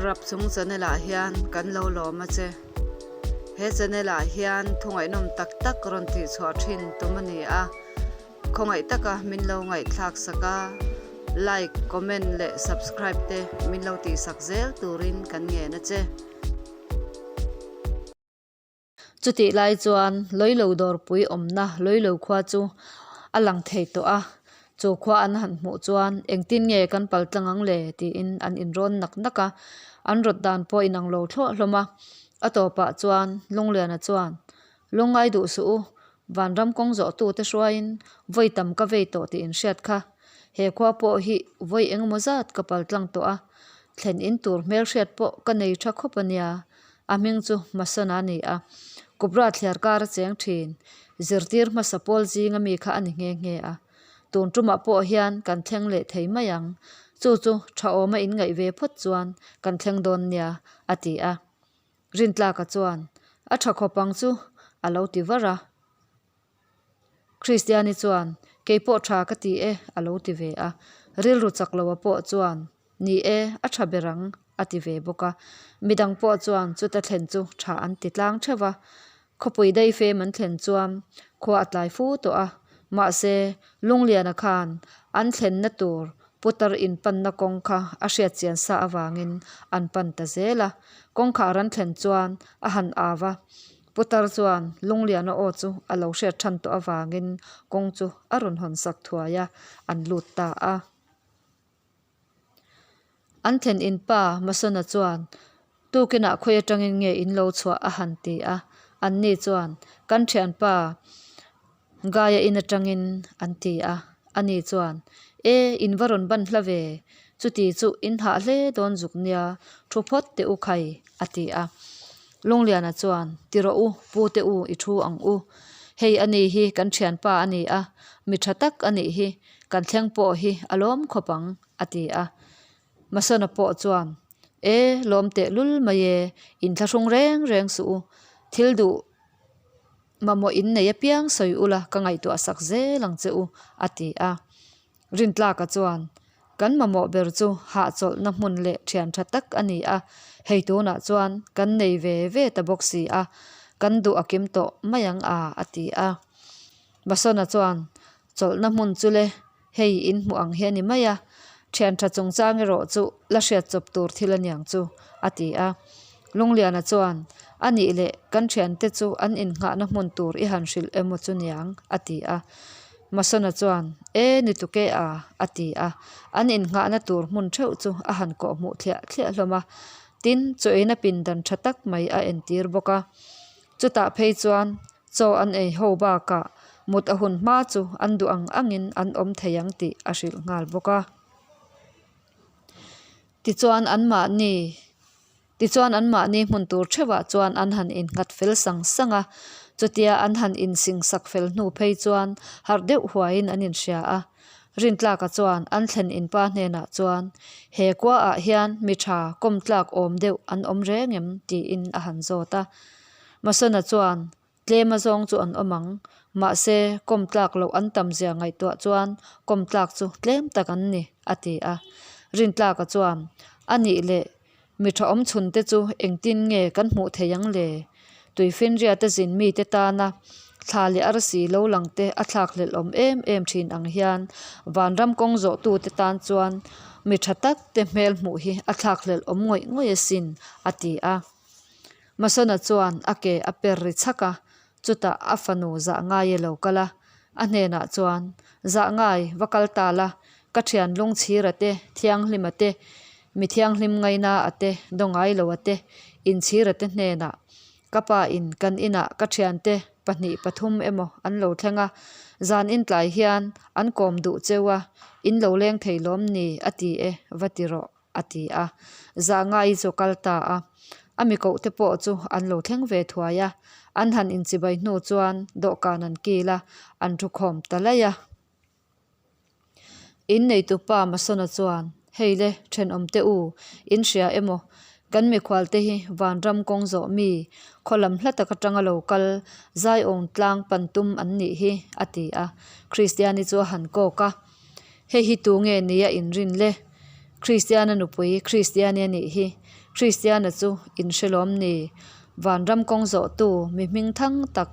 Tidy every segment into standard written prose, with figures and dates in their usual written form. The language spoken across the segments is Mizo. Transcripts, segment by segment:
Rapchung channel ah hian kan lo lawm a che. He channel ah hian thu ngaihnawm tak tak rawn tih chhuah thin tum a ni a. Khawngaih taka min lo ngaihthlak sak a, like, comment leh subscribe te min lo tih sak zel turin kan ngen a che. Chutih lai chuan Loilo dawrpui awmna Loilo khua chu a lang thei tawh a, chu khua an han hmuh chuan engtin nge kan pal tlang ang le tiin an inrawn nak nak a, an rawt dan pawh inang lo thluah hlawm a. A tawpah chuan Lungliana chuan, Lungngai duh suh u, Vanram kawng zawhtute hruaiin vawi tam ka vei tawh tih inhriat kha. He khua pawh hi vawi engemaw zat ka pal tlang tawh a, thlen in tur hmelhriat pawh ka nei tha khawp a nia. A hming chu Masona a ni a, Kubra thliar kar a cheng thin. Zirtir hmasa pawl zinga mi kha a ni nghe nghe a. Tun tumah pawh hian kan thleng leh thei mai ang. Chu chu tha awma inngaih ve phawt chuan kan thleng dawn nia, a ti a. Rintlaka chuan, A tha khawp ang chu, a lo ti var a. Kristiani chuan, Kei pawh tha ka ti e, a lo ti ve a. Rilru chak loa pawh chuan, Ni e, a tha ber ang, a ti ve bawk a. Midang pawh chuan chuta thlen chu tha an ti tlang theuh va. Khawpui daifem an thlen chuan khua a tlai fu tawh a, mahse Lungliana khan an thlenna tur putar inpanna kawng kha a hriat chian sa avangin an pan ta zel a. Kawngkhar an thlen chuan a han au a, putar chuan Lungliana aw chu a lo hriat than tawh avangin kawng chu a rawn hawn sak thuai a, an lut ta a. An thlen in pa Masona chuan, Tukinah khawi atangin nge in lo chhuah a han ti a. Anni chuan, Kan thianpa Gaia in atangin an ti a. Ani chuan, E, in va rawn ban hla ve. Chuti chu in hah hle dawn zuk nia, thu phawt teh u khai, a ti a. Lungliana chuan, Ti rawh u, pu te u i thu ang u. Hei ani hi kan thianpa a ni a, mi tha tak a nih hi. Kan thleng pawh hi a lawm khawp ang, a ti a. Masona pawh chuan, E, lawm teh lul mai e, inthlahrung reng reng suh u. Thil duh mamawh in nei apiang sawi ula ka ngaihtuah sak zel ang che u, a ti a. Rintlaka chuan, Kan mamawh ber chu hahchawlhna hmun leh thian tha tak a ni a, hei tunah chuan kan nei ve ve ta bawk si a, kan duh a kim tawh mai ang a, a ti a. Masona chuan, Chawlhna hmun chu le, hei in hmuh ang hi a ni mai a, thian tha chungchang erawh chu la hriat chawp tur thil a niang chu, a ti a. Lungliana chuan, A nih leh, kan thiante chu an innghahna hmun tur i han hrilh emaw chu niang, a ti a. Masona chuan, E, ni tuk e a, a ti a. An innghahna tur hmun theuh chu a han kawhhmuh thliah thliah hlawm a. Tin, chaw eina pindan tha tak mai a entir bawk a. Chutah phei chuan Chaw an ei ho bakah mut a hun hma chu an duh ang angin an awm thei ang tih a hrilh nghal bawk a. Tichuan anmahni Tichuan anmahni hmun tur theuhah chuan an han innghat fel sang sang a, chutia an han insingsak fel hnu phei chuan harh deuh huaiin an inhria a. Rintlaka chuan an thlen inpa hnenah chuan, He kuaah hian mi tha kawmtlak awm deuh an awm reng em? tiin a han zawt a. Masona chuan, Tlem a zawng chu an awm ang. Mahse, kawm tlak loh an tam zia ngaihtuah chuan kawm tlak chu tlem tak an ni, a ti a. Rintlaka chuan, A nih leh, mi tha awm chhun te chu engtin nge kan hmuh thei ang le? Tuifinriata zin mite tana thla leh arsi lo lang te a thlak hlelh awm em em thin ang hian vanram kawng zawhtute tan chuan mi tha tak te hmel hmuh hi a thlak hlelh awm ngawih ngawih asin, a ti a. Masona chuan a ke a per ri chhak a, chutah a fanu zah ngai a lo kal a, a hnenah chuan, Zah ngai, va kal ta la, ka thian lungchhira te, thianghlima te, mi thianghlim ngaina a te, dawngai lo a te, inchhira te hnenah, ka pa in kan inah ka thiante pahnih pathum emaw an lo thleng a, zan intlai hian an kawm duh cheu a, in lo leng thei lawm ni a ti e, va ti rawh. a ti a. Zahngai chu a kal ta a, a mi koh te pawh chu an lo thleng ve thuai a, an han inchibai hnu chuan dawhkan an kil a, an thu khawm ta laih a. Inneitu pa Masona chuan, Hei le, thenawm te u, in hria emaw? Kan mikhual te hi vanram kawng zawh mi, khaw lam hla tak atanga lo kal, zaiawng tlang pan tum an nih hi, a ti a. Kristiani chu a han kawk a. Hei hi tu nge nia inrin le? Kristiana nupui Kristiani a nih hi. Kristiana chu in hre lawm ni? Vanram kawng zawhtu mi hming thang tak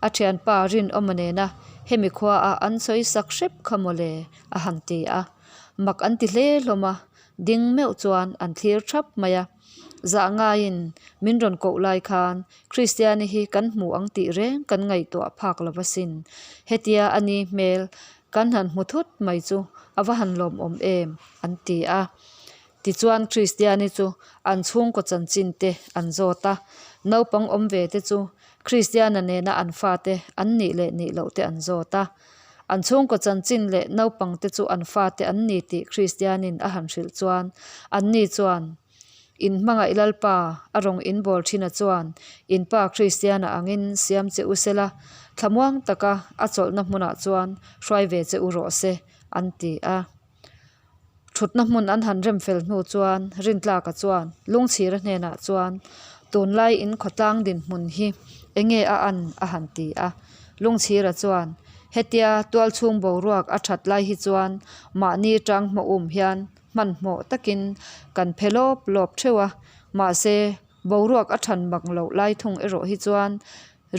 a thianpa Rinawma nena hemi khuaah an sawi sak hrep kha mawle a han ti a. Mak an ti hle hlawm a, ding meuh chuan an thlir thap mai a. Zah ngaiin min rawn koh lai khan Kristiani hi kan hmu ang tih reng kan ngaihtuah phak lo asin. Hetia a ni hmel kan han hmu thut mai chu a va han lawmawm em an ti a. Tichuan Kristiani chu an chhungkaw chanchin te an zawt a, naupang awm ve te chu Kristiana nena an fate an nih leh nih loh te an zawt a. An chhungkaw chanchin leh naupang te chu an fate an ni tih Kristianin a han hrilh chuan anni chuan, In hmangaih Lalpa, a rawn inbawl thina chuan in pa Kristiana angin siam che u sela, thlamuang taka a chawlhna hmunah chuan hruai ve che u rawh se, an ti a. Thutna hmun an han rem fel hnu chuan Rintlaka chuan Lungchhira hnenah chuan tunlai in khawtlang dinhmun hi enge a an a han ti a. Lungchhira chuan hetia tualchhung boruak a that lai hi chuan mahni tang hmawhum hian hmanhmawh takin kan phe lawp lawp theuh a, mahse boruak a than bang loh lai thung erawh hi chuan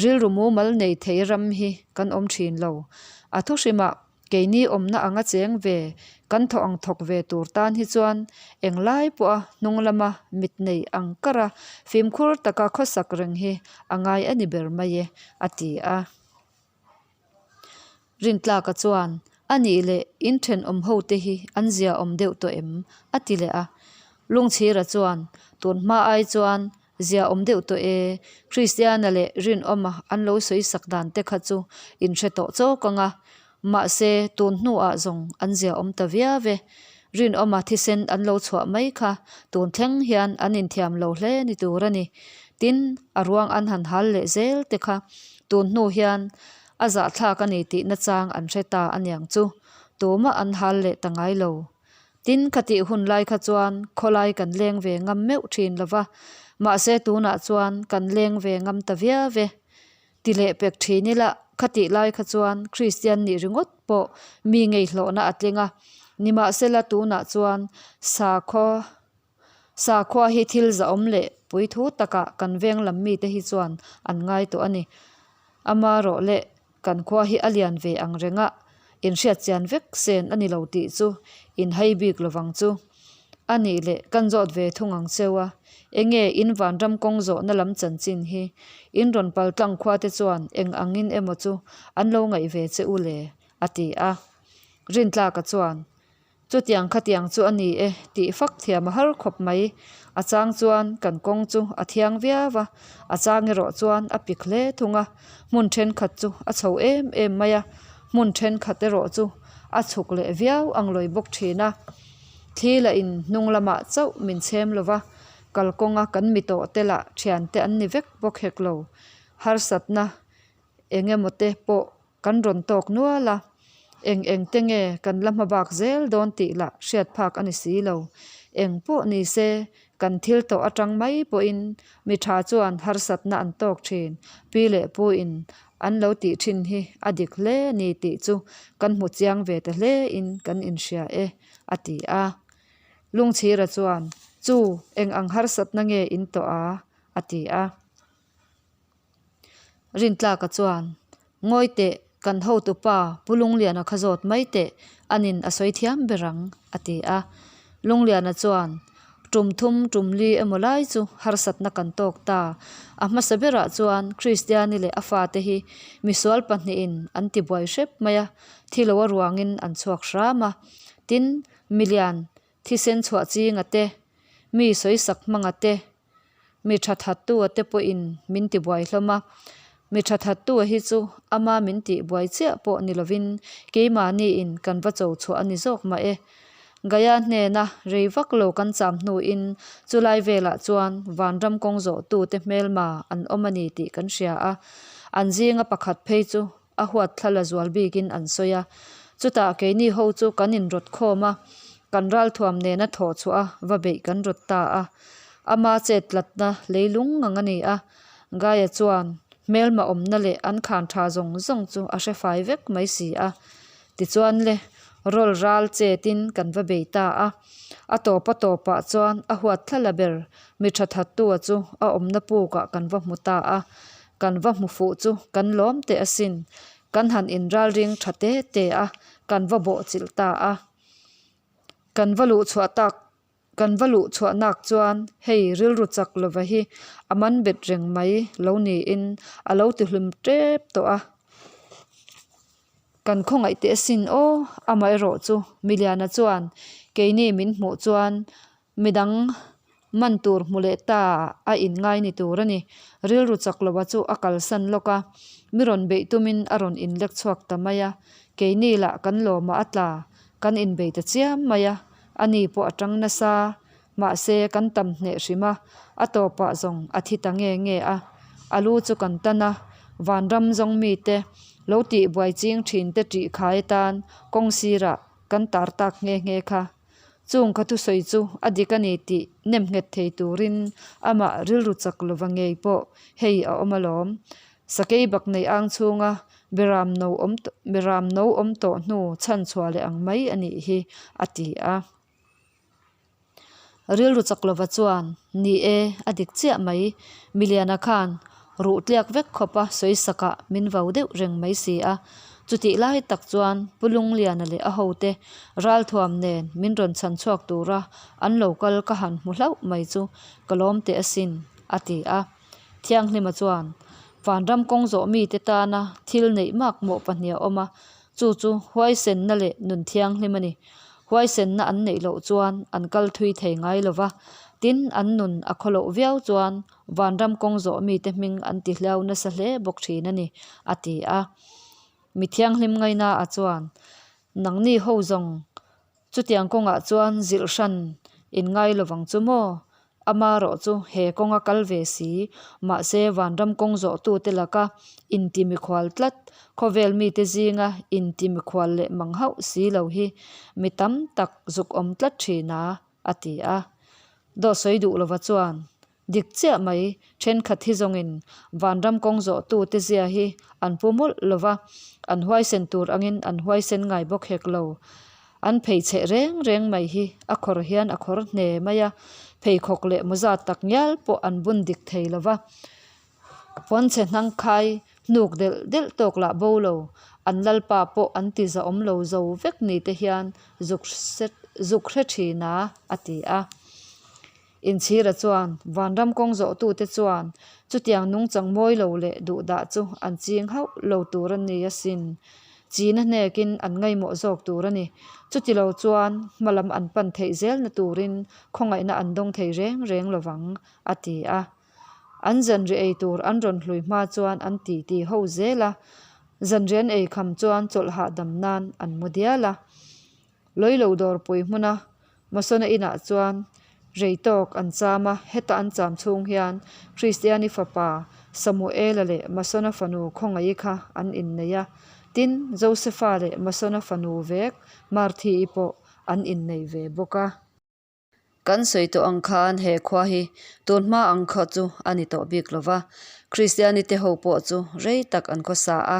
rilru mumal nei thei ram hi kan awm thin lo. A thuhrimah Keini awmna anga cheng ve, kan thawh ang thawk ve tur tan hi chuan englai pawha hnung lama mit nei ang kara fimkhur taka khawsak reng hi a ngai a ni ber mai e, a ti a. Rintlaka chuan, A nih leh in thenawm ho te hi an zia awm deuh tawh em? a ti leh a. Lungchhira chuan, Tun hma ai chuan Zia awm deuh tawh e, Kristiana leh Rinawma an lo sawi sak dan te kha chu in hre tawh chawk ang a, mahse tun hnuah zawng an zia awm ta viau e. Rinawma thisen an lo chhuah mai kha tun thleng hian an inthiam lo hle ni tur a ni. Tin, a ruang an han hal leh zel te kha tun hnu hian a zahthlak a ni tih nachang an hre ta aniang chu tumah an hal leh ta ngai lo. Tin, ka tih hun lai kha chuan khawlai kan leng ve ngam meuh thin lo va, mahse tunah chuan kan leng ve ngam ta viau e. Ti leh pek thin ila, kha tih lai kha chuan Kristian nih ringawt pawh mi ngeihlawhna a tling a, nimahsela tunah chuan sakhaw sakhua hi thil zahawm leh puithu takah kan veng lam mite hi chuan an ngai tawh a ni. Amarawh leh Kan khua hi a lian ve ang reng a, inhriat chian vek sen a ni lo tih chu inhai bik lovang chu. A nih leh kan zawt ve thung ang cheu a, enge in vanram kawng zawhna lam chanchin hi in rawn pal tlang khua te chuan eng angin emaw chu an lo ngaih ve che u le, a ti a. Rintlaka chuan Chutiang khatiang chu a ni e tih fak thiam a har khawp mai. A chang chuan kan kawng chu a thiang viau a, a chang erawh chuan a pik hle thung a. Hmun thenkhat chu a chho em em mai a, hmun thenkhat erawh chu a chhuk leh viau ang lawi bawk thin a. Thli lah in hnung lamah chauh min chhem lo va, kalkawnga kan mi tawh te lah thiante an ni vek bawk hek lo. Harsatna eng emaw te pawh Kan rawn tawk nual a, eng eng te nge kan la hma bak zel dawn tih lah hriat phak a ni si lo. Eng pawh ni se, kan thil tawh atang mai pawhin mi tha chuan harsatna an tawk thin, pi leh pu in an lo tih thin hi a dik hle a ni tih chu kan hmu chiang ve ta hle in kan inhria e, a ti a. Lungchhira chuan, Chu, eng ang harsatna nge in tawh a? a ti a. Rintlaka chuan, Ngawi teh, kan hotupa Pu Lungliana kha zawt mai teh, anin a sawi thiam ber ang, a ti a. Lungliana chuan, Tum thum tum li emaw lai chu harsatna kan tawk ta. A hmasa berah chuan Kristiani leh a fate hi misual pahnihin an ti buai hrep mai a, thi lo a ruangin an chhuak hram a. Tin, milian thisen chhuah chinga te, mi sawisak hmanga te, Mi tha thattu a te pawhin min ti buai hlawm a, mi tha thattu a hi chu ama min tih buai chiah pawh ni lovin keimahniin kan va cho chhuah a ni zawk mah e. Gaia hnena rei vak lo kan cham hnuin chulai velah chuan vanram kawng zawhtute hmelma an awm a ni tih kan hria a, an zinga pakhat phei chu a huat thla la zual bikin an sawi a. Chutah keini ho chu kan inrawt khawm a, kan ralthuam nena thawh chhuah a va beih kan rawt ta a. Ama chet tlatna leilung ngang a ni a, Gaia chuan hmelma awmna leh an khan tha zawng zawng chu a hre fai vek mai si a. Tichuan le, Rawl ral chetin kan va bei ta a. A tawp a tawpah chuan a huat thlala ber mi tha thattua chu a awmna pukah kan va hmu ta a. Kan va hmu fuh chu kan lawm teh asin. Kan han inralring tha te te a, kan va bawhchilh ta a. Kan va luh chhuah tak Kan va luh chhuah nak chuan hei rilru chak lova hi a man bet reng mai lo niin a lo ti hlum tep tawh a. Kan khawngaih teh asin aw, amaherawh chu Miliana chuan keini min hmuh chuan midang man tur hmu leh ta a inngai ni tur a ni. Rilru chak lova chu a kalsan lawk a, mi rawn beih tumin a rawn inlek chhuak ta mai a, keini lah kan lawmah a tla, kan inbei ta chiam mai a. A ni pawh a tang nasa, mahse kan tam hneh hrim a, a tawpah zawng a thi ta nge nge a. A lu chu kan tan a, vanram zawng mite lo tih buai ching thin te tih khai atan kawng sirah kan tar tak nghe nghe kha. Chung kha thusawi chu a dik a ni tih nem nghet thei turin amah rilru chak lova ngei pawh hei a awm alawm. Sakei bak nei ang chhunga Beram no awm beram no awm tawh hnu chhan chhuah leh ang mai a nih hi, a ti a. Rilru chak lova chuan, Ni e, a dik chiah mai. Miliana khan ruh tliak vek khawpa sawi sakah min vau deuh reng mai si a. Chutih lai tak chuan Pu Lungliana leh a hote ralthuam nen min rawn chhan chhuak tura an lo kal ka han hmu hlauh mai chu ka lawm teh asin, a ti a. Thianghlima chuan vanram kawng zawh mite tana thil neih mak mawh pahnih a awm a, chu chu huaisenna leh nun thianghlim a ni. Huaisenna an neih loh chuan an kal thui thei ngai lo va, tin an nun a khaw loh viau chuan vanram kawng zawh mite hming an ti hliau nasa hle bawk thin a ni, a ti a. Mi thianghlim ngaina a chuan, Nangni ho zawng Chutiang kawngah chuan zilh hran in ngai lovang chu maw? Amarawh chu he kawnga kal ve si, mahse vanram kawng zawhtute laka inti mikhual tlat, khawvel mite zinga inti mikhual leh mang hauh si lo hi mi tam tak zuk awm tlat thin a, a ti a. Dawt sawi duh lova chuan Dik chiah mai, thenkhat hi zawngin vanram kawng zawhtute zia hi an pu mawlh lo va, an huaisen tur angin an huaisen ngai bawk hek lo. An pheichheh reng reng mai hi a khawr hian a khawr hne mai a, pheikhawk leh mawza tak ngial pawh an bun dik thei lo va. Pawnchhe hnang khai hnuk delh delh tawk lah bo lo, an lalpa pawh an ti zahawm lo zo vek ni te hian zuk zuk hre thin a, a ti a. Inchhira chuan vanram kawng zawhtute chuan chutiang nungchang mawi lo leh duhdah chu an ching hauh lo tur a ni asin. China hnekin an ngaihmawh zawk tur a ni. Chuti lo chuan hmalam an pan theih zelna turin khawngaihna an dawng thei reng reng lovang, a ti a. An zanriah ei tur an rawn hlui hma chuan an titi ho zel a. Zanriah an ei kham chuan chawlh hahdam nan an mu dial a. Lawilo dawrpui hmuna Masona inah chuan rei tawk an cham a, heta an cham chhung hian Kristiani fapa Samuela leh Masona fanu Khawngaih kha an innei a, tin, Josefa leh Masona fanu vek Marthi-i pawh an innei ve bawk a. Kan sawi tawh ang khan he khua hi tun hma ang khaw chu a ni tawh bik lo va, Kristiani te ho pawh chu rei tak an khawsa a,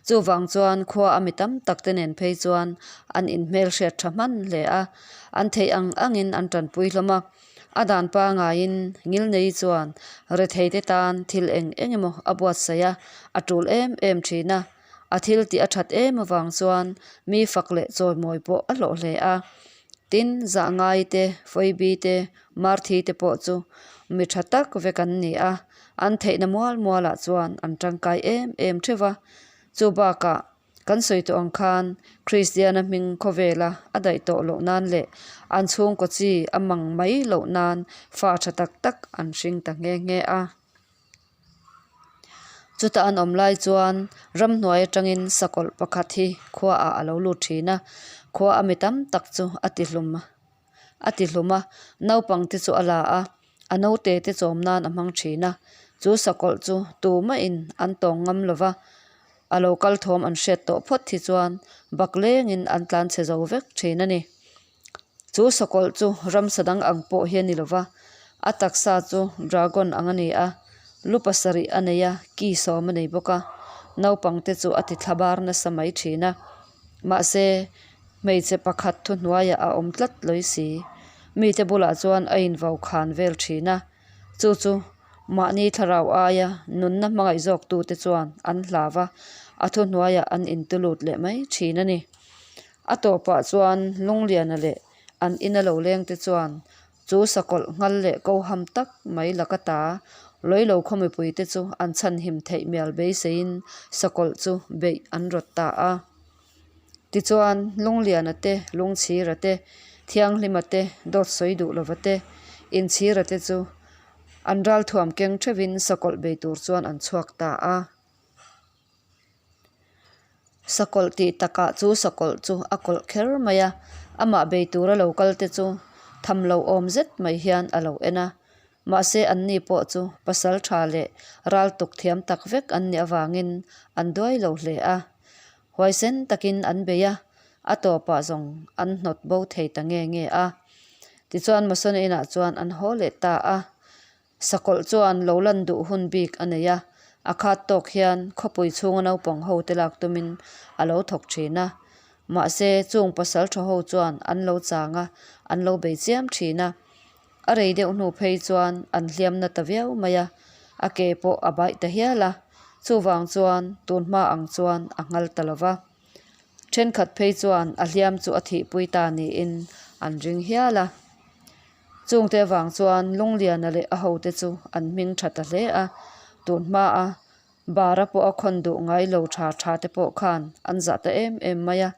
chuvang chuan khua a mi tam tak te nen phei chuan an inhmelhriat tha hman hle a, an theih ang angin an tanpui hlawm a. A dan pangaiin Ngilnei chuan rethei te tan thil eng eng emaw a buatsaih a, a tul em em thin a, a thil tih a that em avang chuan mi fak leh chawimawi pawh a hlawh hle a. Tin, Zahngai te, Foibi te, Marthi te pawh chu mi tha tak vek an ni a, an theihna mual mualah chuan an tangkai em em theuh va. Chu bakah, kan sawi tawh ang khan Kristiana hming khawvela a daih tawh loh nan leh an chhungkaw chi a mang mai loh nan fa tha tak tak an hring ta nghe nghe a. Chutah an awm lai chuan ramhnuai atangin sakawlh pakhat hi khuaah a lo lut thin a, khua a mi tam tak chu a ti hlum a ti hlum a, naupang te chu a la a, a naute te chawm nan a hmang thin a, chu sakawlh chu tumahin an tawng ngam lo va, a lo kal thawm an hriat tawh phawt hi chuan bak lengin an tlan chhe zo vek thin a ni. Chu sakawlh chu ramsa dang ang pawh hi a ni lo va, a taksa chu dragon ang a ni a, lu pasarih a nei a, ki sawm a nei bawk a, naupang te chu a ti thla bar nasa mai thin a. Mahse, Hmeichhe pakhat thuhnuaiah a awm tlat lawi si. Mite bulah chuan a invo khan vel thin a. Chu chu mahni thlarau aia nunna hmangaih zawktute chuan an hlau a, a thuhnuaiah an intulut leh mai thin a ni. A tawpah chuan Lungliana leh an ina lo lengte chuan chu sakawlh nghal leh koham tak mai laka ta Lawilo khaw mipuite chu an chhanhim theih mial beiseiin sakawlh chu beih an rawt ta a. Tichuan, Lungliana te, Lungchhira te, Thianghlima te, dawt sawi duh lova te, Inchhira te chu an ralthuam keng theuhin sakawlh bei tur chuan an chhuak ta a. Sakawlh tih takah chu sakawlh chu a kawlh kher mai a, amah bei tura lo kal te chu tham lo awm zet mai hian a lo en a. Mahse anni pawh chu pasal tha leh ral tuk thiam tak vek an nih avangin an duai lo hle a. Huaisen takin an bei a, a tawpah zawng an hnawt bo thei ta nge nge a. Tichuan Masona inah chuan an haw leh ta a. Sakawlh chuan lo lan duh hun bik a nei a, a khat tawk hian khawpui chhunga naupang ho te lak tumin a lo thawk thin a. Mahse chung pasal tha ho chuan an lo chang a, an lo bei chiam thin a. A rei deuh hnu phei chuan an hliam na ta viau mai a, a ke pawh a baih ta hial a, chuvang chuan tun hma ang chuan a nghal ta lo va. Thenkhat phei chuan a hliam chu a thihpui ta niin an ring hial a. Chungte avang chuan Lungliana leh a hote chu an hming tha ta hle a, tun hmaa Bara pawh a khawn duh ngai lo tha tha te pawh khan an zah ta em em mai a,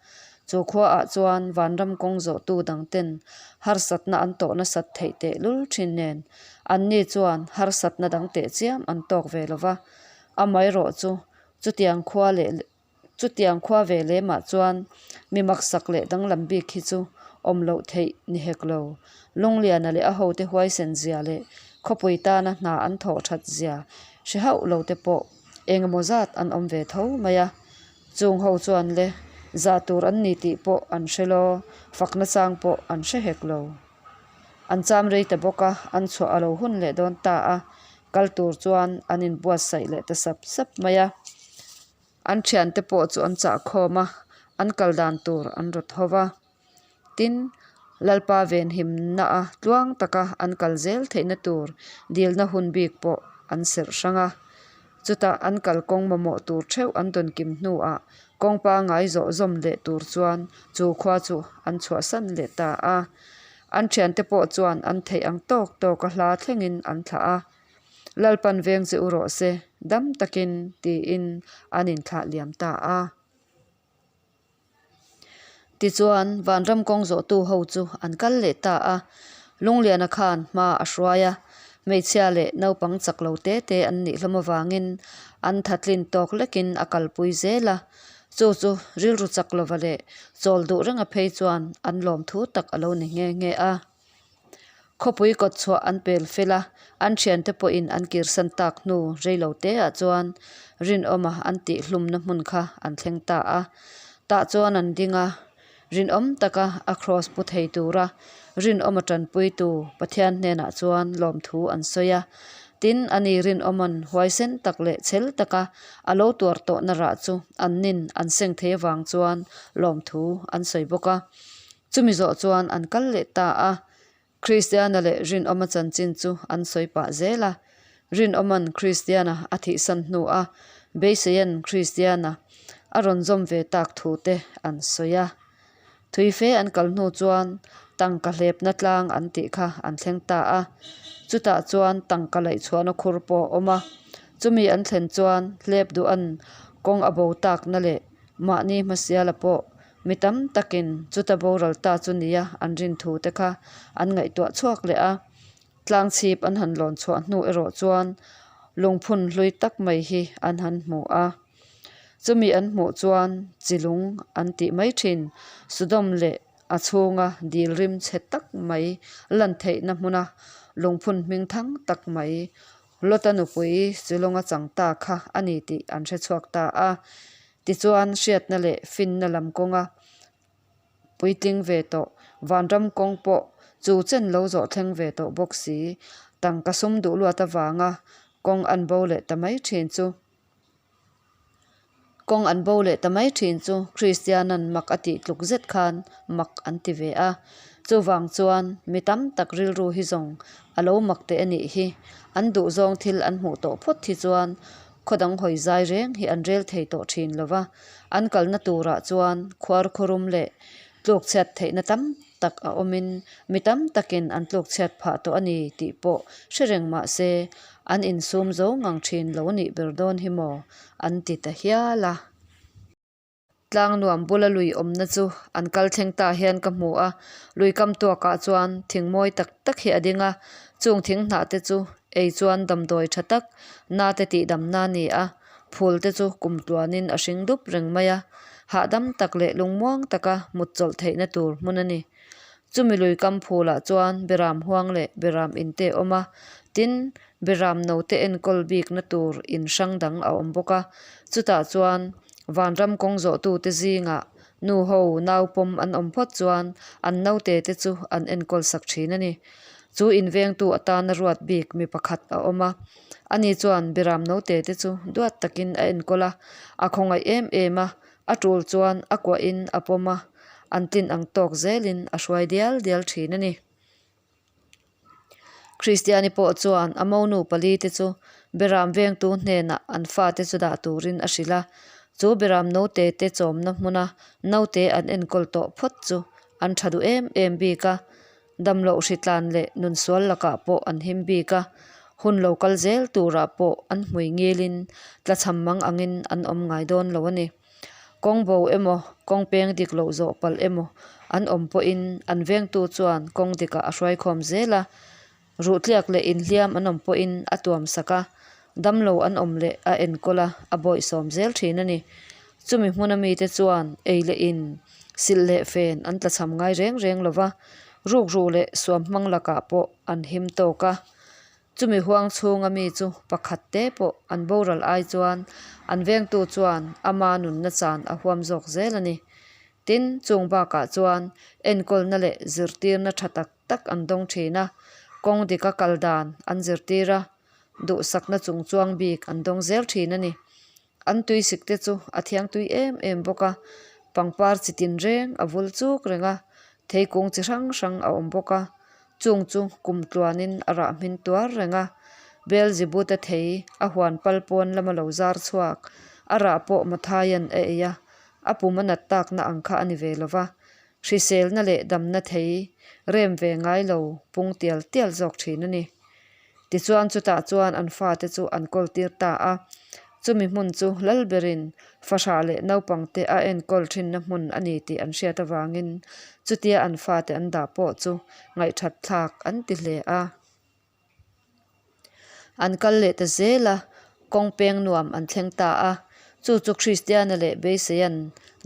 chu khuaah chuan vanram kawng zawhtu dang ten harsatna an tawh nasat theih tehlul thin nen anni chuan harsatna dang teh chiam an tawk ve lo va, amaherawh chu chutiang khua leh Chutiang khua ve lemah chuan mi maksak leh danglam bik hi chu awm loh theih ni hek lo. Lungliana leh a hote huaisen zia leh khawpui tana hna an thawh that zia hre hauh lo te pawh engemaw zat an awm ve tho mai a. Chung ho chuan le zah tur an ni tih pawh an hre lo, fakna chang pawh an hre hek lo. An cham rei ta bawk a, an chhuah a lo hun leh dawn ta a, kal tur chuan an inbuatsaih leh ta sap sap mai a. An thiante pawh chu an chah khawm a, an kal dan tur an rawt ho va. Tin, Lalpa venhimna a tluang taka an kal zel theihna tur dilna hun bik pawh an serh hrang a. Chutah an kalkawng mamawh tur theuh an dawn kim hnuah kawng pangai zawh zawm leh tur chuan chu khua chu an chhuahsan leh ta a. An thiante pawh chuan an theih ang tawk tawka hla thlengin an thlah a. Lalpan veng che u rawh se, dam takin, tiin an inthlah liam ta a. Tichuan, vanram kawng zawhtu ho chu an kal leh ta a. Lungliana khan hma a hruai a, hmeichhia leh naupang chak lo te te an nih hlawm avangin an thatlin tawk lekin a kalpui zel a. Chu chu rilru chak lova leh chawl duh renga phei chuan an lawmthu tak a lo ni nghe nghe a. Khawpui kawt chhuah an pel fel a, an thiante pawhin an kirsan tak hnu reilo te ah chuan rinawma an tih hlumna hmun kha an thleng ta a. Tah chuan an ding a, rinawm taka a kraws pu thei tura rinawma tanpuitu Pathian hnenah chuan lawmthu an sawi a. Tin, ani rinawma'n huaisen tak leh chhel taka a lo tuar tawhna rah chu an nin an seng thei avang chuan lawmthu an sawi bawk a. Chumi zawh chuan an kal leh ta a, Kristiana leh Rinawma chanchin chu an sawi pah zel a. Rinawma'n Kristiana a thihsan hnua Beiseia'n Kristiana a rawn zawm ve tak thu te an sawi a. Thui fe an kal hnu chuan tangka hlepna tlang an tih kha an thleng ta a. Chutah chuan tangka laihchhuahna khur pawh a awm a. Chumi an thlen chuan hlep duha'n kawng a bo takna leh mahni hmasiala pawh Mi tam takin chuta boral ta chu nia an rin thu te kha an ngaihtuah chhuak leh a, tlang chhip an han lawn chhuah hnu erawh chuan lungphun hlui tak mai hi an han hmu a. Chumi an hmuh chuan chi lung an tih mai thin, Sodom leh a chhunga dil rim chhe tak mai lan theihna hmuna lungphun hming thang tak mai Lota nupui Chilunga chang ta kha a ni tih an hre chhuak ta a. Tichuan, hriatna leh finna lam kawnga puitling ve tawh, vanram kawng pawh chu chen lo zawh thleng ve tawh bawk si, tangka sum duh luat avanga kawng an bo leh ta mai thin chu. Kawng an bo leh ta mai thin chu Kristianan mak a tih tluk zet khan mak an ti ve a. Chuvang chuan mi tam tak rilru hi zawng a lo mak teh a nih hi. An duhzawng thil an hmuh tawh phawt hi chuan khaw dang hawi zai reng hi an rel thei tawh thin lo va. An kalna turah chuan khuar khuarum leh tlukchhiat theihna tam tak a awmin mi tam takin an tlukchhiat phah tawh a ni tih pawh hre reng mah se an insum zo ngang thin lo nih ber dawn hi maw an ti ta hial a. Tlangnuam bula lui awmna chu an kal thleng ta hian ka hmu a, lui kam tuakah chuan thing mawi tak tak hi a ding a, chung thing hnah te chu ei chuan damdawi tha tak na te tih damna a ni a, phul te chu kum tluanin a hring dup reng mai a, hahdam tak leh lungmuang taka mut chawlh theihna tur hmun a ni. Chumi lui kam phulah chuan beram huang leh beram in te a awm a, tin Beram note enkawl bikna tur in hrang dang a awm bawk a, chutah chuan vanram kawng zawhtute zingah nu ho nau pawm an awm phawt chuan an naute te chu an enkawl sak thin a ni. Chu invengtu atana ruat bik mi pakhat a awm a, ani chuan beram note te chu duat takin a enkawl a, a khawngaih em em a, a tul chuan a kuahin a pawm a, an tlin ang tawk zelin a hruai dial dial thin a ni. Kristiani pawh chuan a monu pali te chu Beram vengtu hnenah an fate chu dah turin a hrilh a, chu Beram naute te chawmna hmuna naute an enkawl tawh phawt chu an tha duh em em bik a, damloh hritlan leh nunsual lakah pawh an him bik a, hun lo kal zel turah pawh an hmui ngilin tlachham mang angin an awm ngai dawn lo a ni. Kawng bo emaw, kawng peng dik loh zawh palh emaw an awm pawhin an vengtu chuan kawng dikah a hruaikhawm zel a, ruhtliak leh inhliam an awm pawhin a tuam sak a, damlo an awm leh a enkawl a, a bawihsawm zel thin a ni. Chumi hmuna mite chuan ei leh in, silh leh fen an tlachham ngai reng reng lo va, rukru leh suamhmang lakah pawh an him tawk a. Chumi huang chhunga mi chu pakhat te pawh an boral ai chuan an vengtu chuan ama nunna chan a huam zawk zel a ni. Tin, chung bakah chuan enkawlna leh zirtirna tha tak tak an dawng thin a, kawng dika kal dan an zirtir a, duhsakna chung chuang bik an dawng zel thin a ni. An tuisik te chu a thiang tui em em bawk a, pangpar chi tin reng a vul chuk reng a, theikung chi hrang hrang a awm bawk a, chung chu kum tluanin a rah hmin tuar reng a, Beelzebub-a thei a huan pal pawn lama lo zar chhuak, a rah pawh Mathaia'n a ei a, a pum a nat takna ang kha a ni ve lo va, hriselna leh damna thei rem ve ngai lo pung tial tial zawk thin a ni. Tichuan chutah chuan an fate chu an kawl tir ta a, chumi hmun chu Lalberin fahrah leh naupangte a enkawl thinna hmun a ni tih an hriat avangin chutia an fate an dah pawh chu ngaihthat thlak an ti hle a. An kal leh ta zel a, kawng peng nuam an thleng ta a, chu chu Kristiana leh Beiseia'n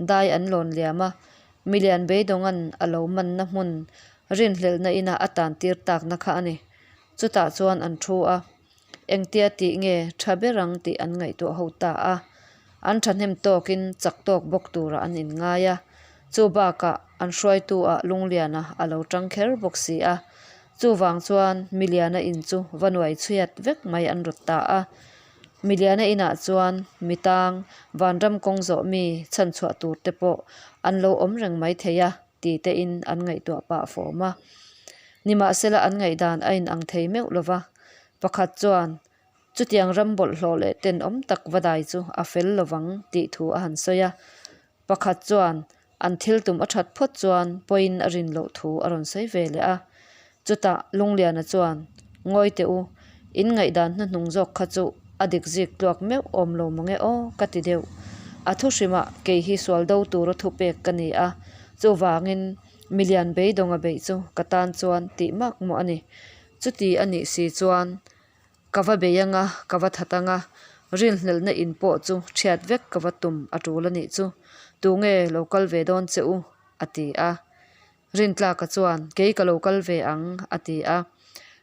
dai an lawn liam a, milian beidawnga'n a lo manna hmun rinhlelhna ina a tan tir takna kha a ni. Chutah chuan an thu a, engtia tih nge tha ber ang tih an ngaihtuah ho ta a. An thahnem tawkin chak tawk bawk turah an inngai a, chu bakah an hruaitu ah Lungliana a lo tang kher bawk si a. Chuvang chuan Miliana in chu va nuai chhiat vek mai an rawt ta a. Miliana inah chuan mitang vanram kawng zawh mi chhanchhuah tur te pawh an lo awm reng mai thei a. ti tein an ngaihtuah pah fawm a. Nimahsela an ngaihdan a inang thei meuh lo va, pakhat chuan chutiang ram bawlhhlawh leh tenawm tak va dai chu a fel lo vang tih thu a han sawi a. Pakhat chuan an thil tum a that phawt chuan pawiin a rin loh thu a rawn sawi ve leh a. Chutah Lungliana chuan, Ngawi teh u, in ngaihdan hnuhnung zawk kha chu a dik zik tluak meuh awm lo mange aw ka ti deuh. A thu hrimah kei hi sual do tura thu pek ka ni a, chuvangin milian beidawnga beih chu ka tan chuan tih mak mawh a ni. Chuti a nih si chuan ka va bei anga, ka va that anga, rinhlelhna in pawh chu thiat vek ka va tum a tul a nih chu. Tunge lo kal ve dawn che u? a ti a. Rintlaka chuan, Kei ka lo kal ve ang, a ti a.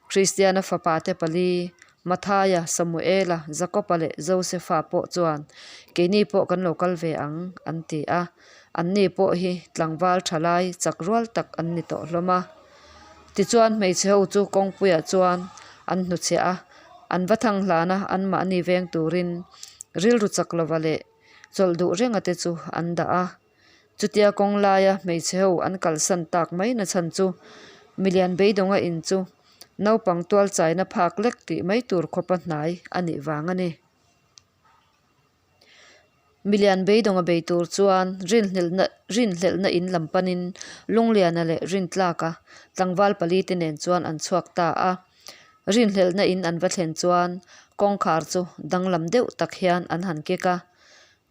Kristiana fapate pali, Mathaia, Samuela, Jakoba leh Josefa pawh chuan, Keini pawh kan lo kal ve ang, an ti a. Anni pawh hi tlangval thalai chak rual tak an ni tawh hlawm a. Tichuan hmeichhe ho chu kawngpuiah chuan an hnuchhiah a, an va thang hlan a, anmahni veng turin rilru chak lova leh. Chawlh duh renga te chu an dah a. Chutia kawng laia hmeichhe ho an kalsan tak mai na chhan chu milian beidawnga in chu naupang tual chaina phak lek tih mai tur khawpa hnai a nih vang a ni. Milian beidawnga bei tur chuan rinhlelhna rinhlelhna in lam panin Lungliana leh Rintlaka tlangval pali te nen chuan an chhuak ta a. Rinhlelhna in an va thlen chuan kawngkhar chu danglam deuh tak hian an han kek a.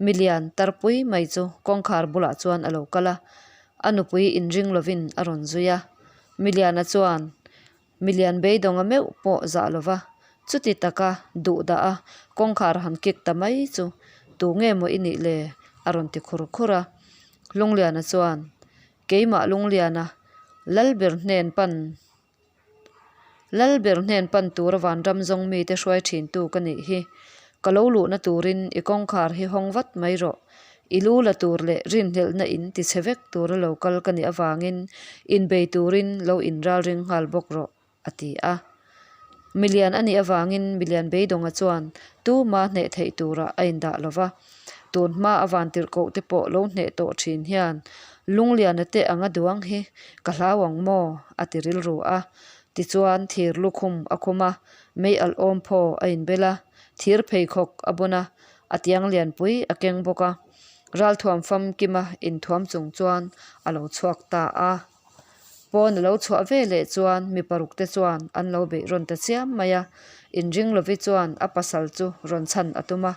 Milian tarpui mai chu kawngkhar bulah chuan a lo kal a, a nupui inring lovin a rawn zui a. Miliana chuan Milian beidawnga meuh pawh zah lova, chuti taka duh dah a kawngkhar han kik ta mai chu tu nge maw i nih le? a rawn ti khur khur a. Lungliana chuan, Keimah Lungliana, Lalber hnen pan Lalber hnen pan tura vanram zawng mite hruai thintu ka nih hi. Ka lo luhna turin i kawngkhar hi hawng vat mai rawh. I lu la tur leh rinhlelhna in ti chhe vek tura lo kal ka nih avangin inbei turin lo inralring nghal bawk rawh, a ti a. Milian a nih avangin milian beidawnga chuan tuma hneh theih turah a indah lo va. Tun hma a vantirhkoh te pawh lo hneh tawh thin hian Lungliana te anga duang hi ka hlau ang maw? a ti rilru a. Tichuan thir lukhum a khum a, mei alh awm phaw a inbel a, thir pheikhawk a bun a, A tiang lianpui a keng bawk a, ralthuam famkima inthuam chung chuan a lo chhuak ta a. Pawn a lo chhuah ve leh chuan mi paruk te chuan an lo beih rawn ta chiam mai a, inring lovi chuan a pasal chu rawn chhan a tum a,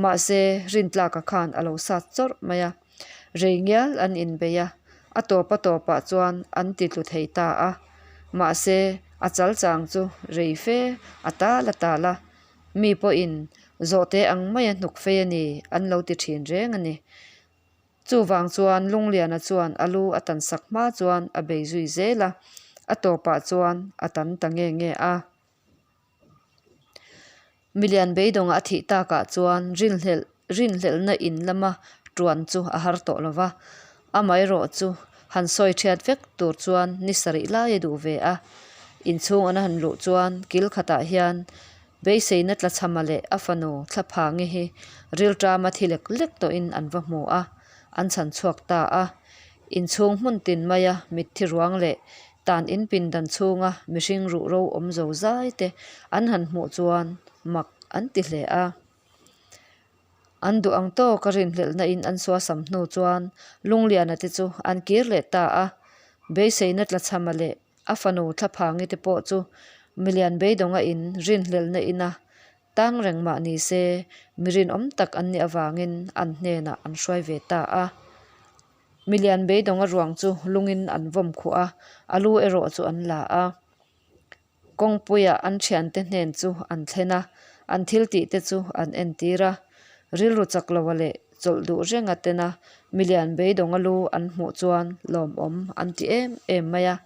mahse Rintlaka khan a lo sat chawrh mai a. Rei ngial an inbei a, a tawp a tawpah chuan an ti tlu thei ta a, mahse a chal chang chu rei fe a tal a tal a. Mi pawhin zawhte ang maia hnuk fei a ni an lo ti thin reng a ni. Chuvang chuan Lungliana chuan a lu a tan sak hma chuan a bei zui zel a, a tawpah chuan a tan ta nge nge a. Milian beidawnga a thih takah chuan rinhlelh rinhlelhna in lama tuan chu a har tawh lo va, amaherawh chu han sawi thiat vek tur chuan ni sarih lai a duh ve a. Inchhung an han luh chuan kil khatah hian beiseina tlachhama leh a fanu Thlaphangi hi rilṭama thi lek lek tawhin an va hmu a, an chhan chhuak ta a. Inchhung hmun tin maia mitthi ruang leh tan in pindan chhunga mihring ruhro awm zo zai te an han hmuh chuan mak an ti hle a. An duh ang tawk a rinhlelhna in an suasam hnu chuan Lungliana te chu an kir leh ta a, beiseina tlachhama leh a fanu Thlaphangi te pawh chu milian beidawnga in rinhlelhna ina tang reng mah ni se mi rinawm tak an nih avangin an hnenah an hruai ve ta a. Milian beidawnga ruang chu lungin an vawm khuh a, a lu erawh chu an la a. Kawngpuiah an thiante hnen chu an thlen a, an thil tih te chu an entir a. Rilru chak loa leh chawlh duh renga tena milian beidawnga lu an hmuh chuan lawmawm an ti em em mai a.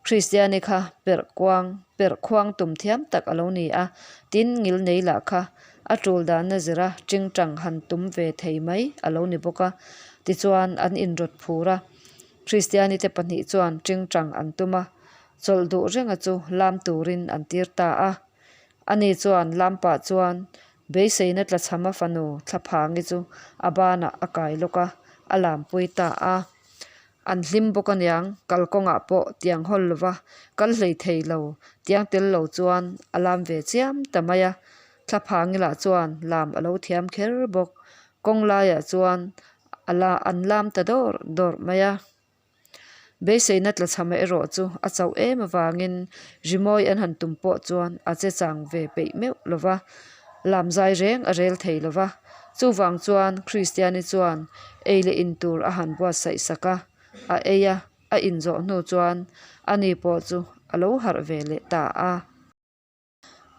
Kristiani kha perh kuang perh khuang tum thiam tak a lo ni a, tin ngil nei lah kha a tul dana zira tingtang han tum ve thei mai a lo ni bawk a. Tichuan an inrawt phur a, Kristiani te pahnih chuan tingtang an tum a, Chawlh duh renga chu lam turin an tir ta a. Ani chuan lampah chuan beiseina tlachhama fanu Thlaphangi chu a banah a kai lawk a, a lampui ta a. An hlim bawk aniang, kalkawngah pawh tiang hawl lova kal hlei thei lo, tiang tel lo chuan a lam ve chiam ta mai a. Thlaphangi lah chuan lam a lo thiam kher bawk, kawng laiah chuan a la an lam ta dawrh dawrh mai a. Beiseina tlachhama erawh chu a chauh em avangin rimawi an han tum pawh chuan a che chang ve peih meuh lo va, lam zai reng a rel thei lo va. Chuvang chuan Kristiani chuan ei leh in tur a han buatsaih sak a, a ei a, a inzawh hnu chuan ani pawh chu a lo harh ve leh ta a.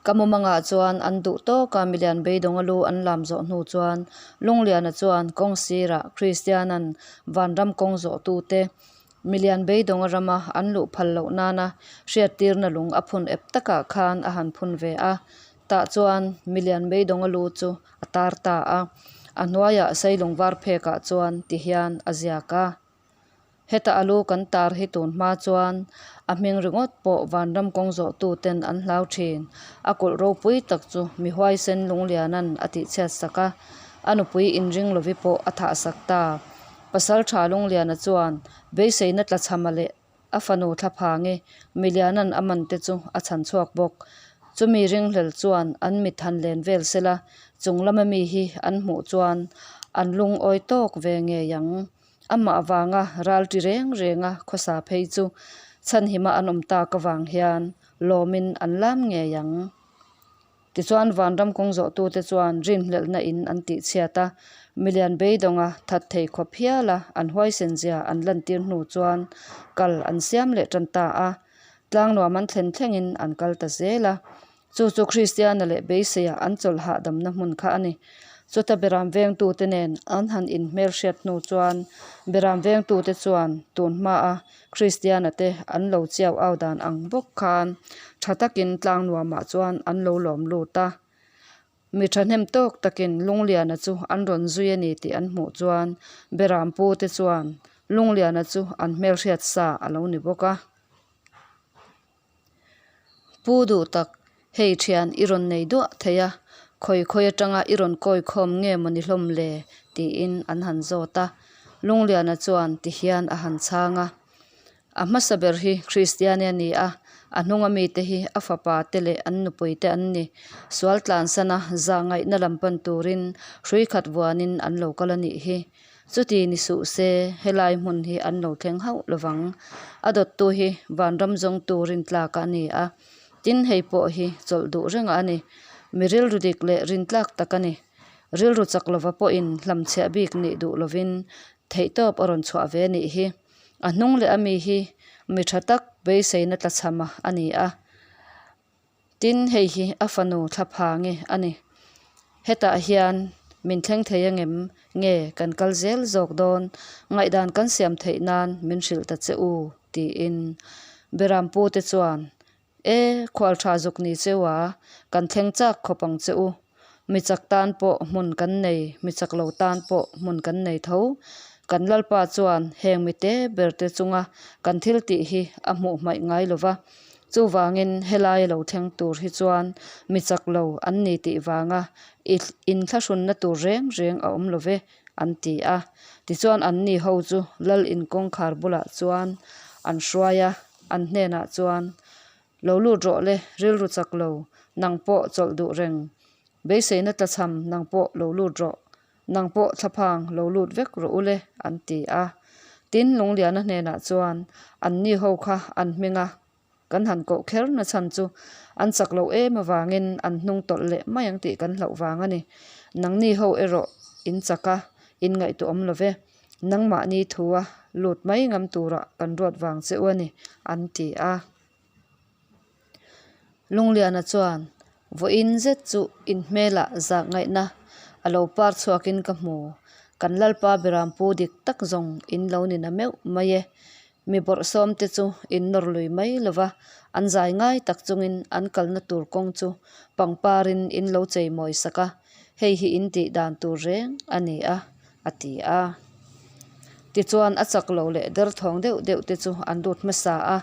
Ka mumangah chuan an duh tawk a, milian beidawnga lu an lam zawh hnu chuan Lungliana chuan kawng sirah Kristianan vanram kawng zawhtute milian beidawnga rama an luh phal loh nana hriattirna lung a phun ep takah khan a han phun ve a. Tah chuan milian beidawnga lu chu a tar ta a, a hnuaiah seilung var phekah chuan tihian a ziak a. Heta a lu kan tar hi tun hma chuan a hming ringawt pawh vanram kawng zawh tu ten an hlau thin. A kulh ropui tak chu mi huaisen Lungliana'n a tihchhiat sak a. A nupui inring lovi pawh a thahsak ta. Pasalṭha Lungliana chuan beiseina tlachhama leh a fanu thlaphangi Miliana'n a man te chu a chhan chhuak bawk. Chumi ringhlel chuan an mit han len vel sela, chung lama mi hi an hmuh chuan an lungawi tawk ve ngei ang. Amah avanga ral ti reng renga khawsa phei chu chhanhima an awm tak avang hian lawmin an lam ngei ang. Tichuan vanram kawng zawhtute chuan rinhlelhna in an tihchhiat a, milian beidawnga that thei khawp hiala an huaisen zia an lantir hnu chuan kal an siam leh tan ta a, tlangnuam an thlen thlengin an kal ta zel a. Chu chu Kristiana leh beiseia an chawlh hahdamna hmun kha a ni. Chuta beram vengtute nen an han inhmelhriat hnu chuan beram vengtute chuan tun hmaa Kristiana te an lo chiau au dan ang bawk khan tha takin tlang nuamah chuan an lo lawm lut a. Mi thahnem tawk takin Lungliana chu an rawn zui a ni tih an hmuh chuan beram pu te chuan Lungliana chu an hmelhriat sa a lo ni bawk a. Pu duh tak, hei thian i rawn nei duah thei a, khawi khawi atanga i rawn kawi khawm nge maw ni hlawm le? tiin an han zawt a. Lungliana chuan ti hian a han chhang a, A hmasa ber hi Kristiani a ni a, a hnunga mite hi a fapa te leh an nupui te an ni. Sual tlansana zahngaihna lam pan turin hrui khat vuanin an lo kal a nih hi. Chuti ni suh se, helai hmun hi an lo thleng hauh lovang. A dawttu hi vanram zawngtu rintlaka a ni a, tin hei pawh hi chawlh duh rengah a ni. Mi rilru dik leh rintlak tak a ni. Rilru chak lova pawhin hlamchhiah bik nih duh lovin theihtawp a rawn chhuah ve a nih hi. A hnung leh ami hi mi tha tak beiseina tlachhama a ni a. Tin, hei hi a fanu thlaphangi a ni. Hetah hian min thleng thei angem nge kan kal zel zawk dawn? Ngaihdan kan siam theih nan min hrilh ta che u, tiin Berampu te chuan, E, khual tha zuk ni cheu a, kan thleng chak khawp ang che u. Mi chak tan pawh hmun kan nei, mi chak lo tan pawh hmun kan nei tho. Kan Lalpa chuan heng mite berte chunga kan thil tih hi a hmuh hmaih ngai lo va. Chuvangin helai a lo thleng tur hi chuan mi chak lo an ni tih vanga inthlahrunna tur reng reng a awm lo ve, an ti a. Tichuan anni ho chu Lal in kawngkhar bulah chuan an hruai a, an hnenah chuan, Lo lut rawh le, rilru chak lo, nang pawh chawlh duh reng. Beiseina tlachham nang pawh lo lut rawh, nang pawh thlaphang lo lut vek rawh u le, an ti a. Tin, Lungliana hnenah chuan anni ho kha an hming a, kan han koh kher na chhan chu an chak loh em avangin an hnung tawlh leh mai ang tih kan hlauh vang a ni. Nangni ho erawh in chak a, in ngaihtuah awm lo ve. Nangmahni thua lut mai ngam tura kan ruat vang che u a ni, an ti a. Lungliana chuan, Vawiin zet chu inhmelah zak ngaihna a lo par chhuakin ka hmu. Kan Lalpa Berampu dik tak zawng in lo ni na meuh mai e. Mi bawrhsawmte chu in nawr lui mai lova, an zai ngai tak chungin an kalna tur kawng chu pangparin in lo chei mawi sak a, hei hi in tih dan tur reng a ni a, a ti a. Tichuan a chak lo leh derthawng deuh deuh te chu an lut hmasa a,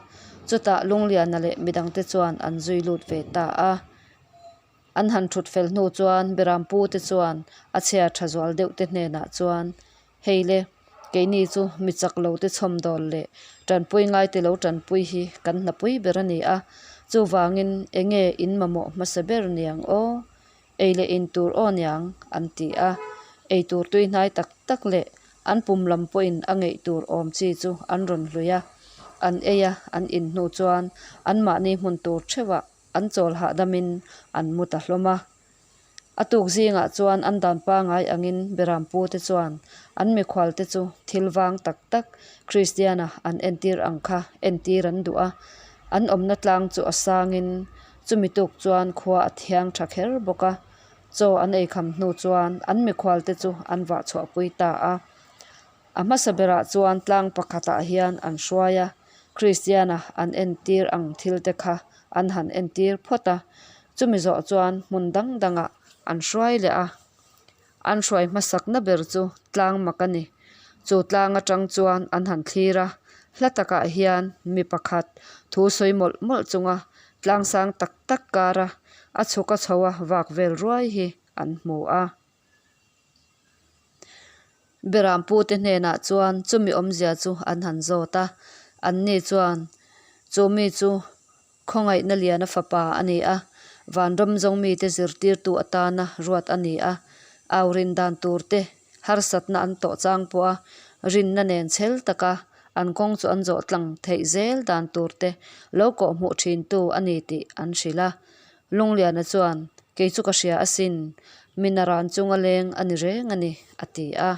chutah Lungliana leh midangte chuan an zui lut ve ta a. An han thut fel hnu chuan Berampu te chuan a chhia tha zual deuh te hnenah chuan, Hei le, keini chu mi chak lo te chhawmdawl leh tanpui ngai te lo tanpui hi kan hnapui ber a ni a, chuvangin enge in mamawh hmasa ber niang aw? Ei leh in tur aw niang, an ti a. Ei tur tui hnai tak tak leh an pum lam pawhin a ngeih tur awm chi chu an rawn hlui a. An ei a, an in hnu chuan anmahni hmun tur theuhah an chawl hahdamin an mu ta hlawm a. A tuk zingah chuan an dan pangai angin Berampu te chuan an mikhual te chu thil vang tak tak Kristiana an entir ang kha entir an duh a. An awmna tlang chu a sangin Chumi tuk chuan khua a thiang tha kher bawk a, chaw an ei kham hnu chuan an mikhual te chu an vah chhuahpui ta a. A hmasa berah chuan tlang pakhatah hian an hruai a, Kristiana an entir ang thil te kha an han entir phawt a, chumi zawh chuan hmun dang dangah an hruai leh a. An hruai hmasakna ber chu tlang mak a ni. Chu tlang atang chuan an han thlir a, hla takah hian mi pakhat thu sawi mawlh mawlh chunga tlang sang tak tak kara a chhuk a chho a vak vel ruai hi an hmu a. Berampute hnenah chuan chumi awmzia chu an han zawt a, anni chuan, Chu mi chu Khawngaihna Liana fapa a ni a, vanram zawng mite zirtirtu atana ruat a ni a, au rin dan tur te harsatna an tawh chang pawha rinna nen chhel taka an kawng chu an zawh tlang theih zel dan tur te lo kawhhmuh thintu a ni tih an hrilh a. Lungliana chuan, Kei chu ka hria asin, mi naran chunga leng a ni reng a ni, a ti a.